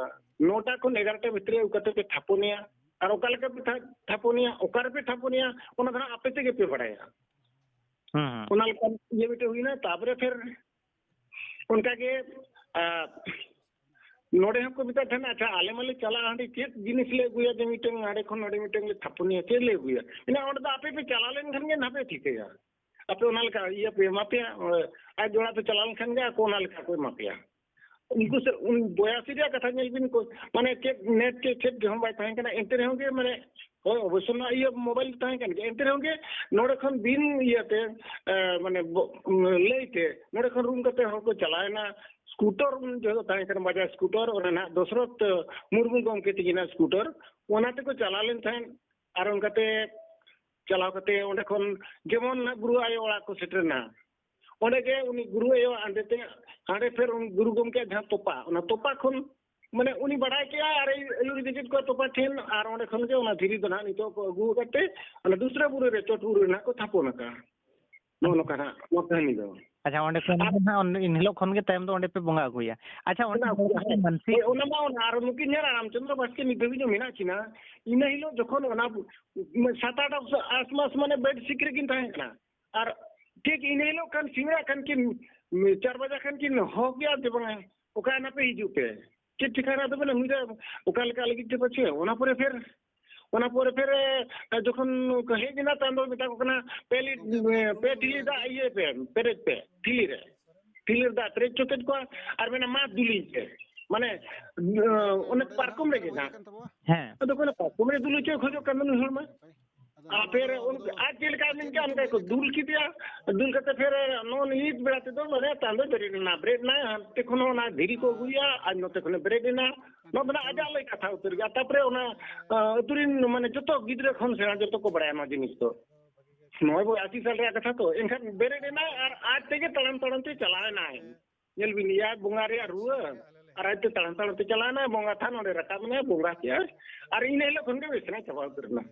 ᱱᱚᱴᱟ ᱠᱷᱚᱱ ᱮᱜᱟᱨᱚᱴᱟ ᱵᱷᱤᱛᱨᱤ ᱚᱠᱟ ᱛᱮᱯᱮ ᱛᱷᱟᱯᱚᱱᱮᱭᱟ, ᱟᱨ ᱚᱠᱟ ᱞᱮᱠᱟ ᱯᱮ ᱛᱷᱟ-, ᱛᱷᱟᱯᱚᱱᱮᱭᱟ, ᱚᱠᱟ ᱨᱮᱯᱮ ᱛᱷᱟᱯᱚᱱᱮᱭᱟ, ᱚᱱᱟ ᱫᱚ ᱦᱟᱸᱜ ᱟᱯᱮ ᱛᱮᱜᱮ ᱯᱮ ᱵᱟᱲᱟᱭᱟ᱾ ᱦᱩᱸ, ᱦᱩᱸ᱾ ᱚᱱᱟ ᱞᱮᱠᱟᱱ ᱤᱭᱟᱹ ᱢᱤᱫᱴᱮᱡ ᱦᱩᱭᱱᱟ᱾ ᱛᱟᱯᱚᱨᱮ ᱯᱷᱮᱨ ᱚᱱᱠᱟᱜᱮ, ᱟ, ᱱᱚᱰᱮ ᱦᱚᱸᱠᱚ ᱢᱮᱛᱟᱜ ᱛᱟᱦᱮᱱᱟ, "ᱟᱪᱪᱷᱟ, ᱟᱞᱮ ᱢᱟᱞᱮ ᱪᱟᱞᱟᱜᱼᱟ ᱦᱟᱸᱰᱮ, ᱪᱮᱫ ᱡᱤᱱᱤᱥ ᱞᱮ ᱟᱹᱜᱩᱭᱟ ᱡᱮ ᱢᱤᱫᱴᱟᱝ ᱦᱟᱸᱰᱮ ᱠᱷᱚᱱ ᱱᱚᱰᱮ ᱢᱤᱫᱴᱟᱝ ᱞᱮ ᱛᱷᱟᱯᱚᱱᱮᱭᱟ, ᱪᱮᱫ ᱞᱮ ᱟᱹᱜᱩᱭᱟ?" ᱢᱮᱱᱟ, "ᱚᱸᱰᱮ ᱫᱚ ᱟᱯᱮ ᱯᱮ ᱪᱟᱞᱟᱣ ᱞᱮᱱᱠᱷᱟᱱ ᱜᱮ ᱱᱟᱦᱟᱜ ᱯᱮ ᱴᱷᱤᱠᱟᱹᱭᱟ, ᱟᱯᱮ ᱚᱱᱟ ᱞᱮᱠᱟ ᱤᱭᱟᱹ ᱯᱮ ᱮᱢᱟ ᱯᱮᱭᱟ, ᱟᱡ ᱚᱲᱟᱜ ᱯᱮ ᱪᱟᱞᱟᱣ ᱞᱮᱱᱠᱷᱟᱱ ᱜᱮ ᱟᱠᱚ ᱚᱱᱟ ᱞᱮᱠᱟ ᱠᱚ ᱮᱢᱟ ᱯᱮᱭᱟ᱾" ᱩᱱᱠᱩ ᱥᱮ ᱩᱱ ᱵᱚᱭᱟᱥᱤ ᱨᱮᱭᱟᱜ ᱠᱟᱛᱷᱟ ᱧᱮᱞ ᱵᱤᱱ, ᱠᱚ-, ᱢᱟᱱᱮ ᱪᱮᱫ ᱱᱮᱴ ᱪᱮᱫ ᱪᱮᱫ ᱜᱮ ᱦᱚᱸ ᱵᱟᱭ ᱛᱟᱦᱮᱸ ᱠᱟᱱᱟ, ᱮᱱᱛᱮ ᱨᱮᱦᱚᱸ ᱜᱮ, ᱢᱟᱱᱮ, ᱦᱳᱭ, ᱚᱵᱚᱥᱥᱚ ᱱᱚᱣᱟ ᱤᱭᱟᱹ ᱢᱳᱵᱟᱭᱤᱞ ᱛᱟᱦᱮᱸ ᱠᱟᱱ ᱜᱮᱭᱟ, ᱮᱱᱛᱮ ᱨᱮᱦᱚᱸ ᱜᱮ ᱱᱚᱰᱮ ᱠᱷᱚᱱ ᱵᱤᱱ ᱤᱭᱟᱹᱛᱮ, ᱮ, ᱢᱟᱱᱮ, ᱵᱚ-, ᱞᱟᱹᱭᱛᱮ ᱱᱚᱰᱮ ᱠᱷᱚᱱ ᱨᱩᱢ ᱠᱟᱛᱮ ᱦᱚᱲ ᱠᱚ ᱪᱟᱞᱟᱣᱮᱱᱟ᱾ ᱥᱠᱩᱴᱚᱨ ᱩᱱ ᱡᱚᱦᱚᱜ ᱫᱚ ᱛᱟᱦᱮᱸ ᱠᱟᱱᱟ, ᱵᱟᱡᱟᱡᱽ ᱥᱠᱩᱴᱚᱨ, ᱚᱱᱟ ᱱᱟᱦᱟᱜ ᱫᱚᱥᱨᱚᱛᱷ ᱢᱩᱨᱢᱩ ᱜᱚᱢᱠᱮ ᱛᱤᱠᱤᱱᱟᱜ ᱥᱠᱩᱴᱚᱨ, ᱚᱱᱟ ᱛᱮᱠᱚ ᱪᱟᱞᱟᱣ ᱞᱮᱱ ᱛᱟᱦᱮᱸᱫ᱾ ᱟᱨ ᱚᱱᱠᱟᱛᱮ ᱪᱟᱞᱟᱣ ᱠᱟᱛᱮ ᱚᱸᱰᱮ ᱠᱷᱚᱱ ᱡᱮᱢᱚᱱ ᱱᱟᱦᱟᱜ ᱜᱩᱨᱩ ᱟᱭᱳ ᱚᱲᱟᱜ ᱠᱚ ᱥᱮᱴᱮᱨᱮᱱᱟ, ᱚᱸᱰᱮ ᱜᱮ ᱩᱱᱤ ᱜᱩᱨᱩ ᱟᱭᱳ ᱦᱟᱸᱰᱮ ᱛᱮ, ᱦᱟᱸᱰᱮ ᱯᱷᱮᱨ ᱩᱱᱤ ᱜᱩᱨᱩ ᱜᱚᱢᱠᱮᱭᱟᱜ ᱡᱟᱦᱟᱸ ᱛᱚᱯᱟ, ᱚᱱᱟ ᱛᱚᱯᱟ ᱠᱷᱚᱱ, ᱢᱟᱱᱮ, ᱩᱱᱤ ᱵᱟᱲᱟᱭ ᱠᱮᱜᱼᱟ ᱟᱨ ᱮ ᱟᱹᱭᱩᱨ ᱤᱫᱤ ᱠᱮᱫ ᱠᱚᱣᱟ ᱛᱚᱯᱟ ᱴᱷᱮᱱ, ᱟᱨ ᱚᱸᱰᱮ ᱠᱷᱚᱱ ᱜᱮ ᱚᱱᱟ ᱫᱷᱤᱨᱤ ᱫᱚ ᱱᱟᱦᱟᱜ ᱱᱤᱛᱚᱜ ᱠᱚ ᱟᱹᱜᱩ ᱟᱠᱟᱫ ᱛᱮ ᱚᱱᱟ ᱫᱩᱥᱨᱟ ᱵᱩᱨᱩ ᱨᱮ, ᱪᱚᱴ ᱵᱩᱨᱩ ᱨᱮ ᱱᱟᱦᱟᱜ ᱠᱚ ᱛᱷᱟᱯᱚᱱ ᱟᱠᱟᱫᱼᱟ᱾ ᱱᱚᱜᱼᱚ ᱱᱚᱝᱠᱟ ᱱᱟᱦᱟᱜ ᱱᱚᱣᱟ ᱠᱟᱹᱦᱱᱤ ᱫᱚ᱾ ᱟᱪᱪᱷᱟ, ᱚᱸᱰᱮ ᱠᱷᱚᱱ ᱜᱮ ᱱᱟᱦᱟᱜ, ᱩᱱ ᱦᱤᱞᱳᱜ ᱠᱷᱚᱱ ᱜᱮ ᱛᱟᱭᱚᱢ ᱫᱚ ᱚᱸᱰᱮ ᱯᱮ ᱵᱚᱸᱜᱟ ᱟᱹᱜᱩᱭᱟ᱾ ᱟᱪᱪᱷᱟ, ᱚᱸᱰᱮ ᱚᱱᱟ, ᱡᱟᱦᱟᱸ ᱢᱟᱹᱱᱥᱤᱠ ᱦᱳᱭ, ᱚᱱᱟ ᱢᱟ ᱚᱱᱟ, ᱟᱨ ᱱᱩᱠᱤᱱ ᱧᱮᱞᱟ, ᱨᱟᱢᱪᱚᱸᱫᱽᱨᱚ ᱵᱟᱥᱠᱮ ᱱᱤᱛ ᱫᱷᱟᱹᱵᱤᱡ ᱦᱚᱸ ᱢᱮᱱᱟᱜ ᱠᱤᱱᱟ᱾ ᱤᱱᱟᱹ ᱦᱤᱞᱳᱜ ᱡᱚᱠᱷᱚᱱ ᱚᱱᱟ ᱥᱟᱛ ᱟᱴ ᱟᱥᱢᱟᱥ, ᱢᱟᱱᱮ, ᱵᱮᱰ ᱥᱤᱠ ᱨᱮᱠᱤᱱ ᱛᱟᱦᱮᱸ ᱠᱟᱱᱟ, ᱟᱨ ᱴᱷᱤᱠ ᱤᱱᱟᱹ ᱦᱤᱞᱳᱜ ᱠᱷᱟᱱ ᱥᱤᱸᱜᱟᱹᱲᱟᱜ ᱠᱷᱟᱱ ᱠᱤᱱ ᱪᱟᱨ ᱵᱟᱡᱟ ᱠᱷᱟᱱ ᱠᱤᱱ ᱦᱚᱦᱚ ᱠᱮᱜᱼᱟ ᱡᱮ, "ᱵᱟᱝᱟ, ᱚᱠᱟᱭ ᱱᱟᱯᱮ, ᱦᱤᱡᱩᱜ ᱯᱮ"? ᱪᱮᱫ ᱴᱷᱤᱠᱟᱹᱱᱟ ᱫᱚ ᱵᱚᱞᱮ ᱦᱩᱭ ᱫᱟᱲᱮᱭᱟᱜᱼᱟ, ᱚᱠᱟ ᱞᱮᱠᱟ ᱞᱟᱹᱜᱤᱫ ᱛᱮ ᱯᱟᱪᱷᱮ? ᱚᱱᱟ ᱯᱚᱨᱮ ᱯᱷᱮᱨ, ᱚᱱᱟ ᱯᱚᱨᱮ ᱯᱷᱮᱨ, ᱮ, ᱡᱚᱠᱷᱚᱱ ᱠᱚ ᱦᱮᱡ ᱮᱱᱟ, ᱛᱟᱭᱚᱢ ᱫᱚ ᱢᱮᱛᱟ ᱠᱚ ᱠᱟᱱᱟ, "ᱯᱮ ᱞᱤᱴ-, ᱮ, ᱯᱮ ᱴᱷᱤᱞᱤ ᱫᱟᱜ ᱤᱭᱟᱹᱭ ᱯᱮ, ᱯᱮᱨᱮᱡ ᱯᱮ, ᱴᱷᱤᱞᱤ ᱨᱮ, ᱴᱷᱤᱞᱤ ᱨᱮ ᱫᱟᱜ ᱯᱮᱨᱮᱡ ᱦᱚᱪᱚ ᱠᱮᱫ ᱠᱚᱣᱟ", ᱟᱨ ᱢᱮᱱᱟ, "ᱢᱟ ᱫᱩᱞᱤᱧ ᱯᱮ", ᱢᱟᱱᱮ, ᱮ, ᱚᱱᱮ ᱯᱟᱨᱠᱚᱢ ᱨᱮᱜᱮ ᱱᱟᱜ᱾ ᱦᱮᱸ᱾ ᱟᱫᱚ ᱠᱚ ᱢᱮᱱᱟ, "ᱯᱟᱨᱠᱚᱢ ᱨᱮ ᱫᱩᱞ ᱦᱚᱪᱚᱭ ᱠᱷᱚᱡᱚᱜ ᱠᱟᱱ ᱫᱚ ᱱᱩᱭ ᱦᱚᱲ ᱢᱟ"᱾ ᱟᱨ ᱯᱷᱮᱨ ᱩᱱ-, ᱟᱡ ᱪᱮᱫ ᱞᱮᱠᱟᱭ ᱢᱮᱱ ᱠᱮᱜᱼᱟ, ᱚᱱᱠᱟ ᱜᱮᱠᱚ ᱫᱩᱞ ᱠᱮᱫᱮᱭᱟ᱾ ᱫᱩᱞ ᱠᱟᱛᱮ ᱯᱷᱮᱨ ᱱᱚᱜᱼᱚ ᱱᱤᱭᱟᱹ ᱵᱮᱲᱟ ᱛᱮᱫᱚ ᱢᱟᱱᱮ ᱛᱟᱭᱚᱢ ᱫᱚ ᱵᱮᱨᱮᱫ ᱮᱱᱟ, ᱵᱮᱨᱮᱫ ᱮᱱᱟᱭ, ᱦᱟᱱᱛᱮ ᱠᱷᱚᱱ ᱦᱚᱸ ᱚᱱᱟ ᱫᱷᱤᱨᱤ ᱠᱚ ᱟᱹᱜᱩᱭᱟ ᱟᱨ ᱱᱚᱛᱮ ᱠᱷᱚᱱᱮ ᱵᱮᱨᱮᱫ ᱮᱱᱟ᱾ ᱱᱚᱣᱟ ᱫᱚ ᱱᱟᱜ ᱟᱡᱟᱜ ᱞᱟᱹᱭ ᱠᱟᱛᱷᱟ ᱩᱛᱟᱹᱨ ᱜᱮᱭᱟ᱾ ᱛᱟᱯᱚᱨᱮ ᱚᱱᱟ, ᱟ, ᱟᱹᱛᱩ ᱨᱤᱱ ᱢᱟᱱᱮ ᱡᱚᱛᱚ ᱜᱤᱫᱽᱨᱟᱹ ᱠᱷᱚᱱ ᱥᱮᱬᱟ ᱡᱚᱛᱚ ᱠᱚ ᱵᱟᱲᱟᱭᱟ ᱱᱚᱣᱟ ᱡᱤᱱᱤᱥ ᱫᱚ᱾ ᱱᱚᱜᱼᱚᱭ ᱵᱚ ᱟᱥᱤ ᱥᱟᱞ ᱨᱮᱭᱟᱜ ᱠᱟᱛᱷᱟ ᱛᱚ, ᱮᱱᱠᱷᱟᱱ ᱵᱮᱨᱮᱫ ᱮᱱᱟᱭ ᱟᱨ ᱟᱡ ᱛᱮᱜᱮ ᱛᱟᱲᱟᱢ ᱛᱟᱲᱟᱢ ᱛᱮ ᱪᱟᱞᱟᱣ ᱮᱱᱟᱭ᱾ ᱧᱮᱞ ᱵᱤᱱ, ᱮᱭᱟᱭ ᱵᱚᱸᱜᱟ ᱨᱮᱭᱟᱜ ᱨᱩᱣᱟᱹ, ᱟᱨ ᱟᱡ ᱛᱮ ᱛᱟᱲᱟᱢ ᱛᱟᱲᱟᱢ ᱛᱮ ᱪᱟᱞᱟᱣ ᱮᱱᱟᱭ ᱵᱚᱸᱜᱟ ᱛᱷᱟᱱ, ᱚᱸᱰᱮ ᱨᱟᱠᱟᱵ ᱮᱱᱟᱭ, ᱵᱚᱸᱜᱟ ᱠᱮᱜᱼᱟᱭ, ᱟᱨ ᱤᱱᱟᱹ ᱦᱤᱞᱳᱜ ᱠᱷᱚᱱ ᱜᱮ ᱵᱮᱥ ᱮᱱᱟᱭ, ᱪᱟᱵᱟ ᱩᱛᱟᱹᱨ ᱮᱱᱟ᱾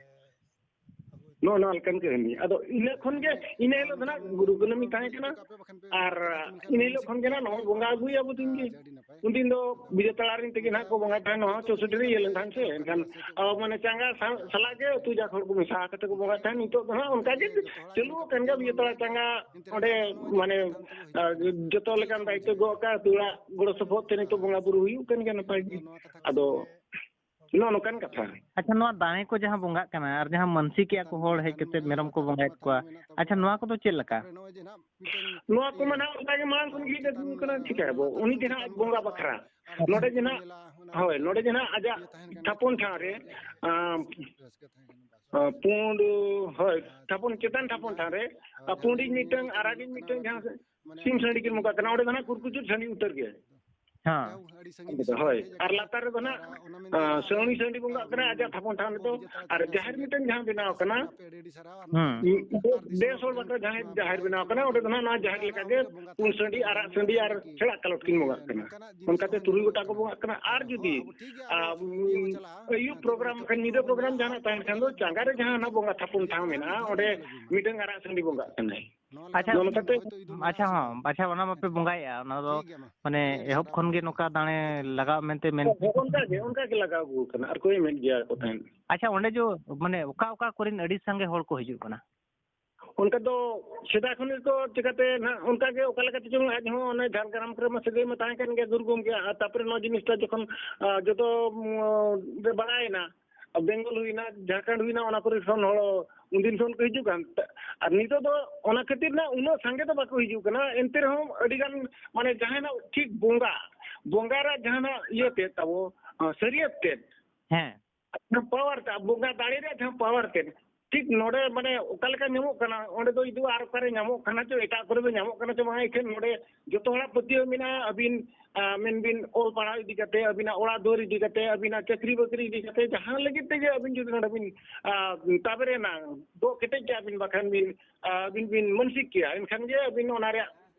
ᱱᱚᱜᱼᱚ ᱱᱚᱣᱟ ᱞᱮᱠᱟᱱ ᱠᱟᱹᱦᱱᱤ᱾ ᱟᱫᱚ ᱤᱱᱟᱹ ᱠᱷᱚᱱ ᱜᱮ, ᱤᱱᱟᱹ ᱦᱤᱞᱳᱜ ᱫᱚ ᱱᱟᱜ ᱜᱩᱨᱩ ᱠᱩᱱᱟᱹᱢᱤ ᱛᱟᱦᱮᱸ ᱠᱟᱱᱟ, ᱟᱨ ᱤᱱᱟᱹ ᱦᱤᱞᱳᱜ ᱠᱷᱚᱱ ᱜᱮ ᱱᱟᱜ ᱱᱚᱜᱼᱚᱭ ᱵᱚᱸᱜᱟ ᱟᱹᱜᱩᱭᱮᱫᱼᱟ ᱵᱚ ᱫᱤᱱ ᱜᱮ᱾ ᱩᱱᱫᱤᱱ ᱫᱚ ᱵᱤᱡᱚᱭ ᱛᱟᱲᱟ ᱨᱮᱱ ᱛᱮᱜᱮ ᱱᱟᱜ ᱠᱚ ᱵᱚᱸᱜᱟᱭ ᱛᱟᱦᱮᱸᱫ, ᱱᱚᱣᱟ ᱦᱚᱸ ᱪᱳᱥᱚᱴᱴᱤ ᱨᱮ ᱤᱭᱟᱹ ᱞᱮᱱ ᱛᱟᱦᱮᱸᱫ ᱥᱮ, ᱮᱱᱠᱷᱟᱱ ᱟᱵᱚ ᱢᱟᱱᱮ ᱪᱟᱸᱜᱟ ᱥᱟ-, ᱥᱟᱞᱟᱜ ᱜᱮ ᱟᱹᱛᱩ ᱡᱟᱠ ᱦᱚᱲ ᱠᱚ ᱢᱮᱥᱟ ᱠᱟᱛᱮ ᱠᱚ ᱵᱚᱸᱜᱟᱭ ᱛᱟᱦᱮᱸᱫ᱾ ᱱᱤᱛᱚᱜ ᱫᱚ ᱱᱟᱜ ᱚᱱᱠᱟ ᱜᱮ ᱪᱟᱹᱞᱩ ᱟᱠᱟᱱ ᱜᱮᱭᱟ, ᱵᱤᱡᱚᱭ ᱛᱟᱲᱟ ᱪᱟᱸᱜᱟ ᱚᱸᱰᱮ ᱢᱟᱱᱮ, ᱟ, ᱡᱚᱛᱚ ᱞᱮᱠᱟᱱ ᱫᱟᱭᱤᱛᱛᱚ ᱜᱚᱜ ᱟᱠᱟᱫ ᱟᱹᱛᱩ ᱚᱲᱟᱜ ᱜᱚᱲᱚ ᱥᱚᱯᱚᱦᱚᱫ ᱛᱮ ᱱᱤᱛᱚᱜ ᱵᱚᱸᱜᱟ ᱵᱩᱨᱩ ᱦᱩᱭᱩᱜ ᱠᱟᱱ ᱜᱮᱭᱟ ᱱᱟᱯᱟᱭ ᱜᱮ᱾ ᱟᱫᱚ ᱱᱚᱜᱼᱚ ᱱᱚᱝᱠᱟᱱ ᱠᱟᱛᱷᱟ᱾ ᱟᱪᱪᱷᱟ, ᱱᱚᱣᱟ ᱫᱟᱲᱮ ᱠᱚ ᱡᱟᱦᱟᱸ ᱵᱚᱸᱜᱟᱜ ᱠᱟᱱᱟ ᱟᱨ ᱡᱟᱦᱟᱸ ᱢᱟᱹᱱᱥᱤᱠ ᱮᱜᱼᱟ ᱠᱚ ᱦᱚᱲ ᱦᱮᱡ ᱠᱟᱛᱮ ᱢᱮᱨᱚᱢ ᱠᱚ ᱵᱚᱸᱜᱟᱭᱮᱫ ᱠᱚᱣᱟ, ᱟᱪᱪᱷᱟ, ᱱᱚᱣᱟ ᱠᱚᱫᱚ ᱪᱮᱫ ᱞᱮᱠᱟ? ᱱᱚᱣᱟ ᱠᱚᱢᱟ ᱱᱟᱦᱟᱜ ᱚᱱᱠᱟ ᱜᱮ ᱢᱟᱲᱟᱝ ᱠᱷᱚᱱ ᱜᱮ ᱦᱮᱡ ᱟᱹᱜᱩ ᱠᱟᱱᱟ, ᱪᱤᱠᱟᱹᱭᱟᱵᱚ? ᱩᱱᱤ ᱜᱮ ᱱᱟᱦᱟᱜ ᱟᱡ ᱵᱚᱸᱜᱟ ᱵᱟᱠᱷᱨᱟ᱾ ᱱᱚᱰᱮ ᱜᱮ ᱱᱟᱦᱟᱜ, ᱦᱳᱭ, ᱱᱚᱰᱮ ᱜᱮ ᱱᱟᱦᱟᱜ ᱟᱡᱟᱜ ᱛᱷᱟᱯᱚᱱ ᱴᱷᱟᱶ ᱨᱮ, ᱟᱸ, ᱟᱸ, ᱯᱩᱸᱰ, ᱦᱳᱭ, ᱛᱷᱟᱯᱚᱱ, ᱪᱮᱛᱟᱱ ᱛᱷᱟᱯᱚᱱ ᱴᱷᱟᱶ ᱨᱮ, ᱟᱨ ᱯᱩᱸᱰᱤᱡ ᱢᱤᱫᱴᱟᱝ, ᱟᱨᱟᱜᱤᱡ ᱢᱤᱫᱴᱟᱝ, ᱡᱟᱦᱟᱸ ᱥᱤᱢ ᱥᱟᱺᱰᱤ ᱠᱤᱱ ᱵᱚᱸᱜᱟᱜ ᱠᱟᱱᱟ, ᱚᱸᱰᱮ ᱫᱚ ᱱᱟᱦᱟᱜ ᱠᱩᱨᱠᱩᱪᱩᱫ ᱥᱟᱺᱰᱤ ᱩᱛᱟᱹᱨ ᱜᱮ᱾ ᱦᱮᱸ᱾ ᱦᱳᱭ, ᱟᱨ ᱞᱟᱛᱟᱨ ᱨᱮᱫᱚ ᱱᱟᱜ, ᱟᱸ, ᱥᱟᱹᱣᱲᱤ ᱥᱟᱺᱰᱤ ᱵᱚᱸᱜᱟᱜ ᱠᱟᱱᱟ ᱟᱡᱟᱜ ᱛᱷᱟᱯᱚᱱ ᱴᱷᱟᱶ ᱨᱮᱫᱚ, ᱟᱨ ᱡᱟᱦᱮᱨ ᱢᱤᱫᱴᱟᱝ ᱡᱟᱦᱟᱸ ᱵᱮᱱᱟᱣ ᱠᱟᱱᱟ, ᱦᱮᱸ᱾ ᱵᱮᱥ ᱦᱚᱲ ᱵᱟᱠᱷᱨᱟ ᱡᱟᱦᱟᱸᱭ ᱡᱟᱦᱮᱨ ᱵᱮᱱᱟᱣ ᱠᱟᱱᱟ, ᱚᱸᱰᱮ ᱫᱚ ᱱᱟᱜ ᱱᱚᱣᱟ ᱡᱟᱦᱮᱨ ᱞᱮᱠᱟᱜᱮ ᱯᱩᱸᱰ ᱥᱟᱺᱰᱤ, ᱟᱨᱟᱜ ᱥᱟᱺᱰᱤ ᱟᱨ ᱦᱮᱲᱟᱜ ᱠᱟᱞᱚᱴ ᱠᱤᱱ ᱵᱚᱸᱜᱟᱜ ᱠᱟᱱᱟ᱾ ᱚᱱᱠᱟᱛᱮ ᱛᱩᱨᱩᱭ ᱜᱚᱴᱟ ᱠᱚ ᱵᱚᱸᱜᱟᱜ ᱠᱟᱱᱟ᱾ ᱟᱨ ᱡᱩᱫᱤ, ᱟᱢ, ᱟᱹᱭᱩᱵ ᱯᱨᱳᱜᱨᱟᱢ ᱠᱷᱟᱱ, ᱧᱤᱫᱟᱹ ᱯᱨᱳᱜᱨᱟᱢ ᱡᱟᱦᱟᱱᱟᱜ ᱛᱟᱦᱮᱱ ᱠᱷᱟᱱ ᱫᱚ, ᱪᱟᱸᱜᱟ ᱨᱮ ᱡᱟᱦᱟᱸ ᱱᱟᱜ ᱵᱚᱸᱜᱟ ᱛᱷᱟᱯᱚᱱ ᱴᱷᱟᱶ ᱢᱮᱱᱟᱜᱼᱟ, ᱚᱸᱰᱮ ᱢᱤᱫᱴᱟᱝ ᱟᱨᱟᱜ ᱥᱟᱺᱰᱤ ᱵᱚᱸᱜᱟᱜ ᱠᱟᱱᱟᱭ᱾ ᱟᱪᱪᱷᱟ, ᱱᱚᱜᱼᱚ ᱱᱚᱝᱠᱟᱛᱮ ᱟᱪᱪᱷᱟ, ᱦᱚᱸ, ᱟᱪᱪᱷᱟ, ᱚᱱᱟ ᱢᱟᱯᱮ ᱵᱚᱸᱜᱟᱭᱮᱫᱼᱟ, ᱚᱱᱟ ᱫᱚ ᱢᱟᱱᱮ ᱮᱦᱚᱵ ᱠᱷᱚᱱ ᱜᱮ ᱱᱚᱝᱠᱟ ᱫᱟᱲᱮ ᱞᱟᱜᱟᱣ ᱢᱮᱱᱛᱮ ᱢᱮᱱ ᱦᱮᱸ, ᱚᱱᱠᱟ ᱜᱮ, ᱚᱱᱠᱟ ᱜᱮ ᱞᱟᱜᱟᱣ ᱟᱹᱜᱩ ᱟᱠᱟᱱᱟ, ᱟᱨ ᱠᱚ ᱮᱢᱮᱫ ᱜᱮᱭᱟ ᱠᱚ ᱛᱟᱦᱮᱸᱫ᱾ ᱟᱪᱪᱷᱟ, ᱚᱸᱰᱮ ᱡᱚ ᱢᱟᱱᱮ ᱚᱠᱟ ᱚᱠᱟ ᱠᱚᱨᱮᱱ ᱟᱹᱰᱤ ᱥᱟᱸᱜᱮ ᱦᱚᱲ ᱠᱚ ᱦᱤᱡᱩᱜ ᱠᱟᱱᱟ? ᱚᱱᱠᱟ ᱫᱚ ᱥᱮᱫᱟᱭ ᱠᱷᱚᱱ ᱜᱮᱠᱚ ᱪᱤᱠᱟᱹᱛᱮ ᱱᱟᱦᱟᱜ ᱚᱱᱠᱟ ᱜᱮ ᱚᱠᱟ ᱞᱮᱠᱟ ᱛᱮᱪᱚᱝ ᱟᱡ ᱦᱚᱸ ᱚᱱᱮ ᱡᱷᱟᱲᱜᱨᱟᱢ ᱠᱚᱨᱮ ᱢᱟ ᱥᱟᱹᱜᱟᱹᱭ ᱢᱟ ᱛᱟᱦᱮᱸ ᱠᱟᱱ ᱜᱮᱭᱟ ᱜᱩᱨᱩ ᱜᱚᱢᱠᱮᱭᱟᱜ, ᱟᱨ ᱛᱟᱨᱯᱚᱨᱮ ᱱᱚᱣᱟ ᱡᱤᱱᱤᱥᱴᱟ ᱡᱚᱠᱷᱚᱱ, ᱟ, ᱡᱚᱛᱚ, ᱩᱢ, ᱨᱮ ᱵᱟᱲᱟᱭᱮᱱᱟ, ᱵᱮᱝᱜᱚᱞ ᱦᱩᱭᱱᱟ, ᱡᱷᱟᱲᱠᱷᱚᱸᱰ ᱦᱩᱭᱱᱟ, ᱚᱱᱟ ᱠᱚᱨᱮ ᱠᱷᱚᱱ ᱦᱚᱲ ᱩᱱᱫᱤᱱ ᱠᱷᱚᱱ ᱠᱚ ᱦᱤᱡᱩᱜ ᱠᱟᱱ ᱛᱟ-, ᱟᱨ ᱱᱤᱛᱚᱜ ᱫᱚ ᱚᱱᱟ ᱠᱷᱟᱹᱛᱤᱨ ᱱᱟᱜ ᱩᱱᱟᱹᱜ ᱥᱟᱸᱜᱮ ᱫᱚ ᱵᱟᱠᱚ ᱦᱤᱡᱩᱜ ᱠᱟᱱᱟ᱾ ᱮᱱᱛᱮ ᱨᱮᱦᱚᱸ ᱟᱹᱰᱤ ᱜᱟᱱ ᱢᱟᱱᱮ ᱡᱟᱦᱟᱸᱱᱟᱜ ᱴᱷᱤᱠ ᱵᱚᱸᱜᱟ, ᱵᱚᱸᱜᱟ ᱨᱮ ᱡᱟᱦᱟᱸᱱᱟᱜ ᱤᱭᱟᱹ ᱛᱮ ᱛᱟᱵᱚ, ᱟ, ᱥᱟᱹᱨᱤᱭᱟᱹᱛ ᱛᱮ, ᱦᱮᱸ᱾ ᱡᱟᱦᱟᱸ ᱯᱟᱣᱟᱨ ᱛᱮ, ᱵᱚᱸᱜᱟ ᱫᱟᱲᱮ ᱨᱮᱭᱟᱜ ᱡᱟᱦᱟᱸ ᱯᱟᱣᱟᱨ ᱛᱮ, ᱴᱷᱤᱠ ᱱᱚᱰᱮ ᱢᱟᱱᱮ ᱚᱠᱟ ᱞᱮᱠᱟ ᱧᱟᱢᱚᱜ ᱠᱟᱱᱟ, ᱚᱸᱰᱮ ᱫᱚ ᱤᱫᱩ ᱟᱨ ᱚᱠᱟᱨᱮ ᱧᱟᱢᱚᱜ ᱠᱟᱱᱟ ᱪᱚ, ᱮᱴᱟᱜ ᱠᱚᱨᱮ ᱫᱚ ᱧᱟᱢᱚᱜ ᱠᱟᱱᱟ ᱪᱚ ᱵᱟᱝ, ᱮᱠᱷᱮᱱ ᱱᱚᱰᱮ ᱡᱚᱛᱚ ᱦᱚᱲᱟᱜ ᱯᱟᱹᱛᱭᱟᱹᱣ ᱢᱮᱱᱟᱜᱼᱟ᱾ ᱟᱹᱵᱤᱱ, ᱟ, ᱢᱮᱱ ᱵᱤᱱ ᱚᱞ ᱯᱟᱲᱦᱟᱣ ᱤᱫᱤ ᱠᱟᱛᱮ, ᱟᱹᱵᱤᱱᱟᱜ ᱚᱲᱟᱜ ᱫᱩᱣᱟᱹᱨ ᱤᱫᱤ ᱠᱟᱛᱮ, ᱟᱹᱵᱤᱱᱟᱜ ᱪᱟᱹᱠᱨᱤ ᱵᱟᱹᱠᱨᱤ ᱤᱫᱤ ᱠᱟᱛᱮ, ᱡᱟᱦᱟᱸ ᱞᱟᱹᱜᱤᱫ ᱛᱮᱜᱮ ᱟᱹᱵᱤᱱ ᱡᱩᱫᱤ ᱱᱚᱰᱮ ᱵᱤᱱ, ᱟ, ᱛᱟᱵᱮᱨᱮᱱᱟ, ᱫᱚᱜ ᱠᱮᱴᱮᱡ ᱠᱟᱜᱼᱟ ᱵᱤᱱ, ᱵᱟᱠᱷᱟᱱ ᱵᱤᱱ, ᱟ, ᱟᱹᱵᱤᱱ ᱵᱤᱱ ᱢᱟᱹᱱᱥᱤᱠ ᱠᱮᱭᱟ, ᱮᱱᱠᱷᱟᱱ ᱜᱮ ᱟᱹᱵᱤᱱ ᱚᱱᱟ ᱨᱮᱭᱟᱜ,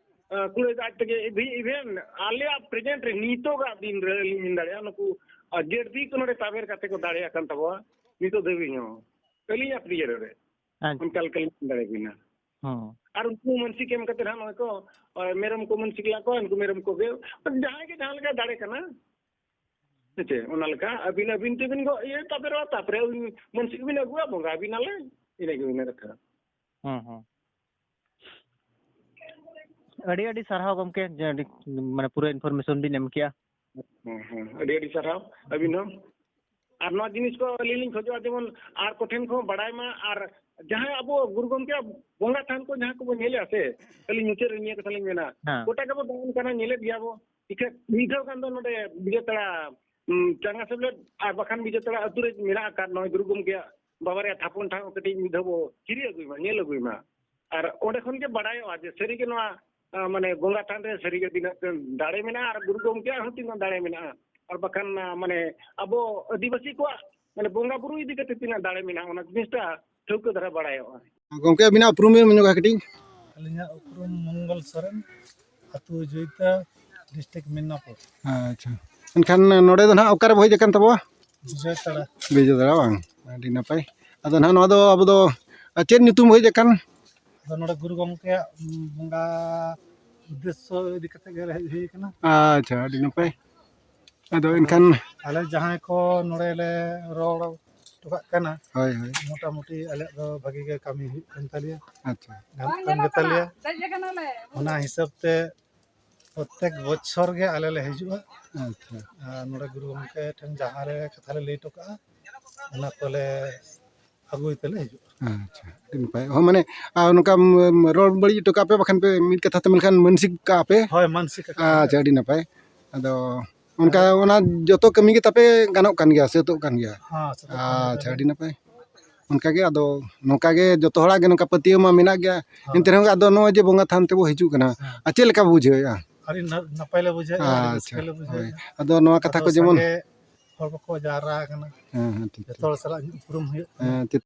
ᱟ, ᱠᱩᱲᱟᱹᱭ ᱫᱚ ᱟᱡ ᱛᱮᱜᱮ ᱤᱵᱷᱤ-, even ᱟᱞᱮᱭᱟᱜ present ᱨᱮ ᱱᱤᱛᱚᱜᱟᱜ ᱫᱤᱱ ᱨᱮ ᱟᱹᱞᱤᱧ ᱢᱮᱱ ᱫᱟᱲᱮᱭᱟᱜᱼᱟ, ᱱᱩᱠᱩ, ᱟ, ᱡᱮᱰ ᱵᱤ ᱠᱚ ᱱᱚᱰᱮ ᱛᱟᱵᱮᱨ ᱠᱟᱛᱮ ᱠᱚ ᱫᱟᱲᱮᱭᱟᱜ ᱠᱟᱱ ᱛᱟᱵᱚᱣᱟ ᱱᱤᱛᱚᱜ ᱫᱷᱟᱹᱵᱤᱡ ᱦᱚᱸ᱾ ᱟᱹᱞᱤᱧᱟᱜ ᱯᱨᱤᱭᱟᱨ ᱨᱮ ᱟᱪᱪᱷᱟ᱾ ᱚᱱᱠᱟ ᱞᱮᱠᱟ ᱞᱤᱧ ᱫᱟᱲᱮ ᱵᱤᱱᱟ᱾ ᱦᱚᱸ᱾ ᱟᱨ ᱩᱱᱠᱩ ᱢᱟᱹᱱᱥᱤᱠ ᱮᱢ ᱠᱟᱛᱮ ᱦᱟᱸᱜ ᱱᱚᱜᱼᱚᱭ ᱠᱚ, ᱚ, ᱢᱮᱨᱚᱢ ᱠᱚ ᱢᱟᱹᱱᱥᱤᱠ ᱞᱮᱫ ᱠᱚᱣᱟ, ᱩᱱᱠᱩ ᱢᱮᱨᱚᱢ ᱠᱚᱜᱮ, ᱡᱟᱦᱟᱸᱭ ᱜᱮ ᱡᱟᱦᱟᱸ ᱞᱮᱠᱟ ᱫᱟᱲᱮ ᱠᱟᱱᱟ, ᱦᱮᱸ ᱪᱮ, ᱚᱱᱟ ᱞᱮᱠᱟ ᱟᱹᱵᱤᱱ, ᱟᱹᱵᱤᱱ ᱛᱮᱵᱤᱱ ᱜᱚ-, ᱤᱭᱟᱹ, ᱛᱟᱵᱮᱨᱚᱜᱼᱟ, ᱛᱟᱨᱯᱚᱨᱮ ᱟᱹᱵᱤᱱ ᱢᱟᱹᱱᱥᱤᱠ ᱵᱤᱱ ᱟᱹᱜᱩᱣᱟ, ᱵᱚᱸᱜᱟ ᱟᱹᱵᱤᱱᱟᱞᱮ, ᱤᱱᱟᱹ ᱜᱮ ᱦᱩᱭᱱᱟ ᱠᱟᱛᱷᱟ᱾ ᱦᱚᱸ, ᱦᱚᱸ᱾ ᱟᱹᱰᱤ ᱟᱹᱰᱤ ᱥᱟᱨᱦᱟᱣ ᱜᱚᱢᱠᱮ, ᱡᱮ ᱟᱹᱰᱤ, ᱢᱟᱱᱮ, ᱯᱩᱨᱟᱹ information ᱵᱤᱱ ᱮᱢ ᱠᱮᱜᱼᱟ᱾ ᱦᱮᱸ, ᱦᱮᱸ, ᱟᱹᱰᱤ ᱟᱹᱰᱤ ᱥᱟᱨᱦᱟᱣ ᱟᱹᱵᱤᱱ ᱦᱚᱸ᱾ ᱟᱨ ᱱᱚᱣᱟ ᱡᱤᱱᱤᱥ ᱠᱚ ᱟᱹᱞᱤᱧ ᱞᱤᱧ ᱠᱷᱚᱡᱚᱜᱼᱟ, ᱡᱮᱢᱚᱱ ᱟᱨ ᱠᱚᱴᱷᱮᱱ ᱠᱚᱦᱚᱸ ᱵᱟᱲᱟᱭ ᱢᱟ, ᱟᱨ ᱡᱟᱦᱟᱸᱭ ᱟᱵᱚ ᱜᱩᱨᱩ ᱜᱚᱢᱠᱮᱭᱟᱜ ᱵᱚᱸᱜᱟ ᱛᱷᱟᱱ ᱠᱚ ᱡᱟᱦᱟᱸ ᱠᱚᱵᱚᱱ ᱧᱮᱞᱮᱜᱼᱟ ᱥᱮ, ᱟᱹᱞᱤᱧ ᱢᱩᱪᱟᱹᱫ ᱨᱮ ᱱᱤᱭᱟᱹ ᱠᱟᱛᱷᱟ ᱞᱤᱧ ᱢᱮᱱᱟ, ᱦᱮᱸ᱾ ᱜᱚᱴᱟ ᱜᱮᱵᱚ ᱫᱟᱬᱟᱱ ᱠᱟᱱᱟ, ᱧᱮᱞᱮᱫ ᱜᱮᱭᱟ ᱵᱚ, ᱤᱠᱷᱟᱹ ᱢᱤᱫ ᱫᱷᱟᱣ ᱜᱟᱱ ᱫᱚ ᱱᱚᱰᱮ ᱵᱤᱡᱚᱭ ᱛᱟᱲᱟ, ᱩᱸ, ᱪᱟᱸᱜᱟ ᱥᱮᱵᱞᱮᱫ ᱟᱨ ᱵᱟᱠᱷᱟᱱ ᱵᱤᱡᱚᱭ ᱛᱟᱲᱟ ᱟᱹᱛᱩ ᱨᱮ ᱢᱮᱱᱟᱜ ᱟᱠᱟᱫ ᱱᱚᱜᱼᱚᱭ ᱜᱩᱨᱩ ᱜᱚᱢᱠᱮᱭᱟᱜ ᱵᱟᱵᱟ ᱨᱮᱭᱟᱜ ᱛᱷᱟᱯᱚᱱ ᱴᱷᱟᱶ ᱠᱟᱹᱴᱤᱡ ᱢᱤᱫ ᱫᱷᱟᱣ ᱵᱚ ᱪᱤᱨᱤ ᱟᱹᱜᱩᱭ ᱢᱟ, ᱧᱮᱞ ᱟᱹᱜᱩᱭ ᱢᱟ᱾ ᱟᱨ ᱚᱸᱰᱮ ᱠᱷᱚᱱ ᱜᱮ ᱵᱟᱲᱟᱭᱚᱜᱼᱟ ᱡᱮ ᱥᱟᱹᱨᱤᱜᱮ ᱱᱚᱣᱟ, ᱟ, ᱢᱟᱱᱮ ᱵᱚᱸᱜᱟ ᱛᱷᱟᱱ ᱨᱮ ᱥᱟᱹᱨᱤᱜᱮ ᱛᱤᱱᱟᱹᱜ ᱜᱟᱱ ᱫᱟᱲᱮ ᱢᱮᱱᱟᱜᱼᱟ ᱟᱨ ᱜᱩᱨᱩ ᱜᱚᱢᱠᱮᱭᱟᱜ ᱦᱚᱸ ᱛᱤᱱᱟᱹᱜ ᱫᱟᱲᱮ ᱢᱮᱱᱟᱜᱼᱟ᱾ ᱟᱨ ᱵᱟᱠᱷᱟᱱ, ᱟ, ᱢᱟᱱᱮ ᱟᱵᱚ ᱟᱹᱫᱤᱵᱟᱹᱥᱤ ᱠᱚᱣᱟᱜ ᱢᱟᱱᱮ ᱵᱚᱸᱜᱟ ᱵᱩᱨᱩ ᱤᱫᱤ ᱠᱟᱛᱮ ᱛᱤᱱᱟᱹᱜ ᱫᱟᱲᱮ ᱢᱮᱱᱟᱜᱼᱟ, ᱚᱱᱟ ᱡᱤᱱᱤᱥᱴᱟ ᱴᱷᱟᱹᱣᱠᱟᱹ ᱫᱷᱟᱨᱟ ᱵᱟᱲᱟᱭᱚᱜᱼᱟ᱾ ᱜᱚᱢᱠᱮ, ᱟᱹᱵᱤᱱᱟᱜ ᱩᱯᱨᱩᱢ ᱵᱤᱱ ᱢᱮᱱ ᱧᱚᱜᱟ ᱠᱟᱹᱴᱤᱡ? ᱟᱹᱞᱤᱧᱟᱜ ᱩᱯᱨᱩᱢ ᱢᱚᱝᱜᱚᱞ ᱥᱚᱨᱮᱱ, ᱟᱹᱛᱩ ᱡᱩᱭᱛᱟ, ᱰᱤᱥᱴᱨᱤᱠᱴ ᱢᱮᱫᱽᱱᱟᱯᱩᱨ᱾ ᱟᱪᱪᱷᱟ, ᱮᱱᱠᱷᱟᱱ ᱱᱚᱰᱮ ᱫᱚ ᱱᱟᱦᱟᱜ ᱚᱠᱟᱨᱮ ᱵᱚ ᱦᱮᱡ ᱟᱠᱟᱱ ᱛᱟᱵᱚᱣᱟ? ᱵᱤᱡᱚᱭ ᱛᱟᱲᱟ᱾ ᱵᱤᱡᱚᱭ ᱛᱟᱲᱟ, ᱵᱟᱝ? ᱟᱹᱰᱤ ᱱᱟᱯᱟᱭ᱾ ᱟᱫᱚ ᱱᱟᱦᱟᱜ ᱱᱚᱣᱟ ᱫᱚ ᱟᱵᱚ ᱫᱚ, ᱟ, ᱪᱮᱫ ᱧᱩᱛᱩᱢ ᱦᱮᱡ ᱟᱠᱟᱱ? ᱟᱫᱚ ᱱᱚᱰᱮ ᱜᱩᱨᱩ ᱜᱚᱢᱠᱮᱭᱟᱜ, ᱩᱢ, ᱵᱚᱸᱜᱟ ᱩᱫᱽᱫᱮᱥᱥᱚ ᱤᱫᱤ ᱠᱟᱛᱮ ᱜᱮ ᱦᱮᱡ ᱦᱩᱭ ᱟᱠᱟᱱᱟ᱾ ᱟᱪᱪᱷᱟ, ᱟᱹᱰᱤ ᱱᱟᱯᱟᱭ᱾ ᱟᱫᱚ ᱮᱱᱠᱷᱟᱱ ᱟᱞᱮ ᱡᱟᱦᱟᱸᱭ ᱠᱚ ᱱᱚᱰᱮ ᱞᱮ ᱨᱚᱲ ᱪᱟᱵᱟᱜ ᱠᱟᱱᱟ᱾ ᱦᱳᱭ, ᱦᱳᱭ᱾ ᱢᱚᱴᱟᱢᱩᱴᱤ ᱟᱞᱮᱭᱟᱜ ᱫᱚ ᱵᱷᱟᱜᱤ ᱜᱮ ᱠᱟᱹᱢᱤ ᱦᱩᱭᱩᱜ ᱠᱟᱱ ᱛᱟᱞᱮᱭᱟ᱾ ᱟᱪᱪᱷᱟ᱾ ᱜᱟᱱᱚᱜ ᱠᱟᱱ ᱜᱮᱛᱟᱞᱮᱭᱟ᱾ ᱚᱱᱟ ᱦᱤᱥᱟᱹᱵ ᱛᱮ ᱯᱨᱚᱛᱮᱠ ᱵᱚᱪᱷᱚᱨ ᱜᱮ ᱟᱞᱮ ᱞᱮ ᱦᱤᱡᱩᱜᱼᱟ᱾ ᱟᱪᱪᱷᱟ᱾ ᱟᱨ ᱱᱚᱰᱮ ᱜᱩᱨᱩ ᱜᱚᱢᱠᱮ ᱴᱷᱮᱱ ᱡᱟᱦᱟᱸ ᱨᱮ ᱠᱟᱛᱷᱟ ᱞᱮ ᱞᱟᱹᱭ ᱦᱚᱴᱚ ᱠᱟᱜᱼᱟ, ᱚᱱᱟ ᱠᱚᱞᱮ ᱟᱹᱜᱩᱭ ᱛᱮᱞᱮ ᱦᱤᱡᱩᱜᱼᱟ᱾ ᱟᱪᱪᱷᱟ, ᱟᱹᱰᱤ ᱱᱟᱯᱟᱭ᱾ ᱦᱚᱸ, ᱢᱟᱱᱮ, ᱟᱨ ᱱᱚᱝᱠᱟ, ᱩᱢ, ᱨᱚᱲ ᱵᱟᱹᱲᱤᱡ ᱦᱚᱴᱚ ᱠᱟᱜᱼᱟ ᱯᱮ, ᱵᱟᱠᱷᱟᱱ ᱯᱮ ᱢᱤᱫ ᱠᱟᱛᱷᱟ ᱛᱮ ᱢᱮᱱᱠᱷᱟᱱ ᱢᱟᱹᱱᱥᱤᱠ ᱠᱟᱜᱼᱟ ᱯᱮ? ᱦᱳᱭ, ᱢᱟᱹᱱᱥᱤᱠ ᱟᱠᱟᱫ ᱟᱪᱪᱷᱟ, ᱞᱮ᱾ ᱟᱹᱰᱤ ᱱᱟᱯᱟᱭ᱾ ᱟᱫᱚ ᱚᱱᱠᱟ ᱟᱫᱚ ᱚᱱᱟ ᱡᱚᱛᱚ ᱠᱟᱹᱢᱤ ᱜᱮ ᱛᱟᱯᱮ ᱜᱟᱱᱚᱜ ᱠᱟᱱ ᱜᱮᱭᱟ, ᱥᱟᱹᱛᱚᱜ ᱠᱟᱱ ᱜᱮᱭᱟ? ᱦᱮᱸ, ᱥᱟᱹᱛᱚᱜ ᱠᱟᱱ ᱜᱮᱭᱟ᱾ ᱟᱪᱪᱷᱟ, ᱟᱹᱰᱤ ᱱᱟᱯᱟᱭ᱾ ᱚᱱᱠᱟ ᱜᱮ, ᱟᱫᱚ ᱱᱚᱝᱠᱟ ᱜᱮ ᱡᱚᱛᱚ ᱦᱚᱲᱟᱜ ᱜᱮ ᱱᱚᱝᱠᱟ ᱯᱟᱹᱛᱭᱟᱹᱣ ᱢᱟ ᱢᱮᱱᱟᱜ ᱜᱮᱭᱟ᱾ ᱦᱮᱸ᱾ ᱮᱱᱛᱮ ᱨᱮᱦᱚᱸ ᱟᱫᱚ ᱱᱚᱜᱼᱚᱭ ᱡᱮ ᱵᱚᱸᱜᱟ ᱛᱷᱟᱱ ᱛᱮᱵᱚ ᱦᱤᱡᱩᱜ ᱠᱟᱱᱟ, ᱦᱮᱸ᱾ ᱟᱨ ᱪᱮᱫ ᱞᱮᱠᱟ ᱵᱩᱡᱷᱟᱹᱣᱮᱫᱼᱟ? ᱟᱹᱰᱤ ᱱᱟ-, ᱱᱟᱯᱟᱭ ᱞᱮ ᱵᱩᱡᱷᱟᱹᱣᱮᱫᱼᱟ, ᱟᱹᱰᱤ ᱟᱪᱪᱷᱟ, ᱨᱟᱹᱥᱠᱟᱹ ᱞᱮ ᱵᱩᱡᱷᱟᱹᱣᱮᱫᱼᱟ᱾ ᱦᱳᱭ᱾ ᱟᱫᱚ ᱱᱚᱣᱟ ᱠᱟᱛᱷᱟ ᱟᱫᱚ ᱠᱚ ᱡᱮᱢᱚᱱ ᱥᱟᱸᱜᱮ ᱦᱚᱲ ᱠᱚᱠᱚ ᱡᱟᱣᱨᱟ ᱟᱠᱟᱱᱟ᱾ ᱦᱮᱸ, ᱦᱮᱸ, ᱴᱷᱤᱠ, ᱡᱚᱛᱚ ᱴᱷᱤᱠ᱾ ᱦᱚᱲ ᱥᱟᱞᱟᱜ ᱩᱯᱨᱩᱢ ᱦᱩᱭᱩᱜ ᱠᱟᱱᱟ᱾ ᱦᱮᱸ, ᱪᱮᱫ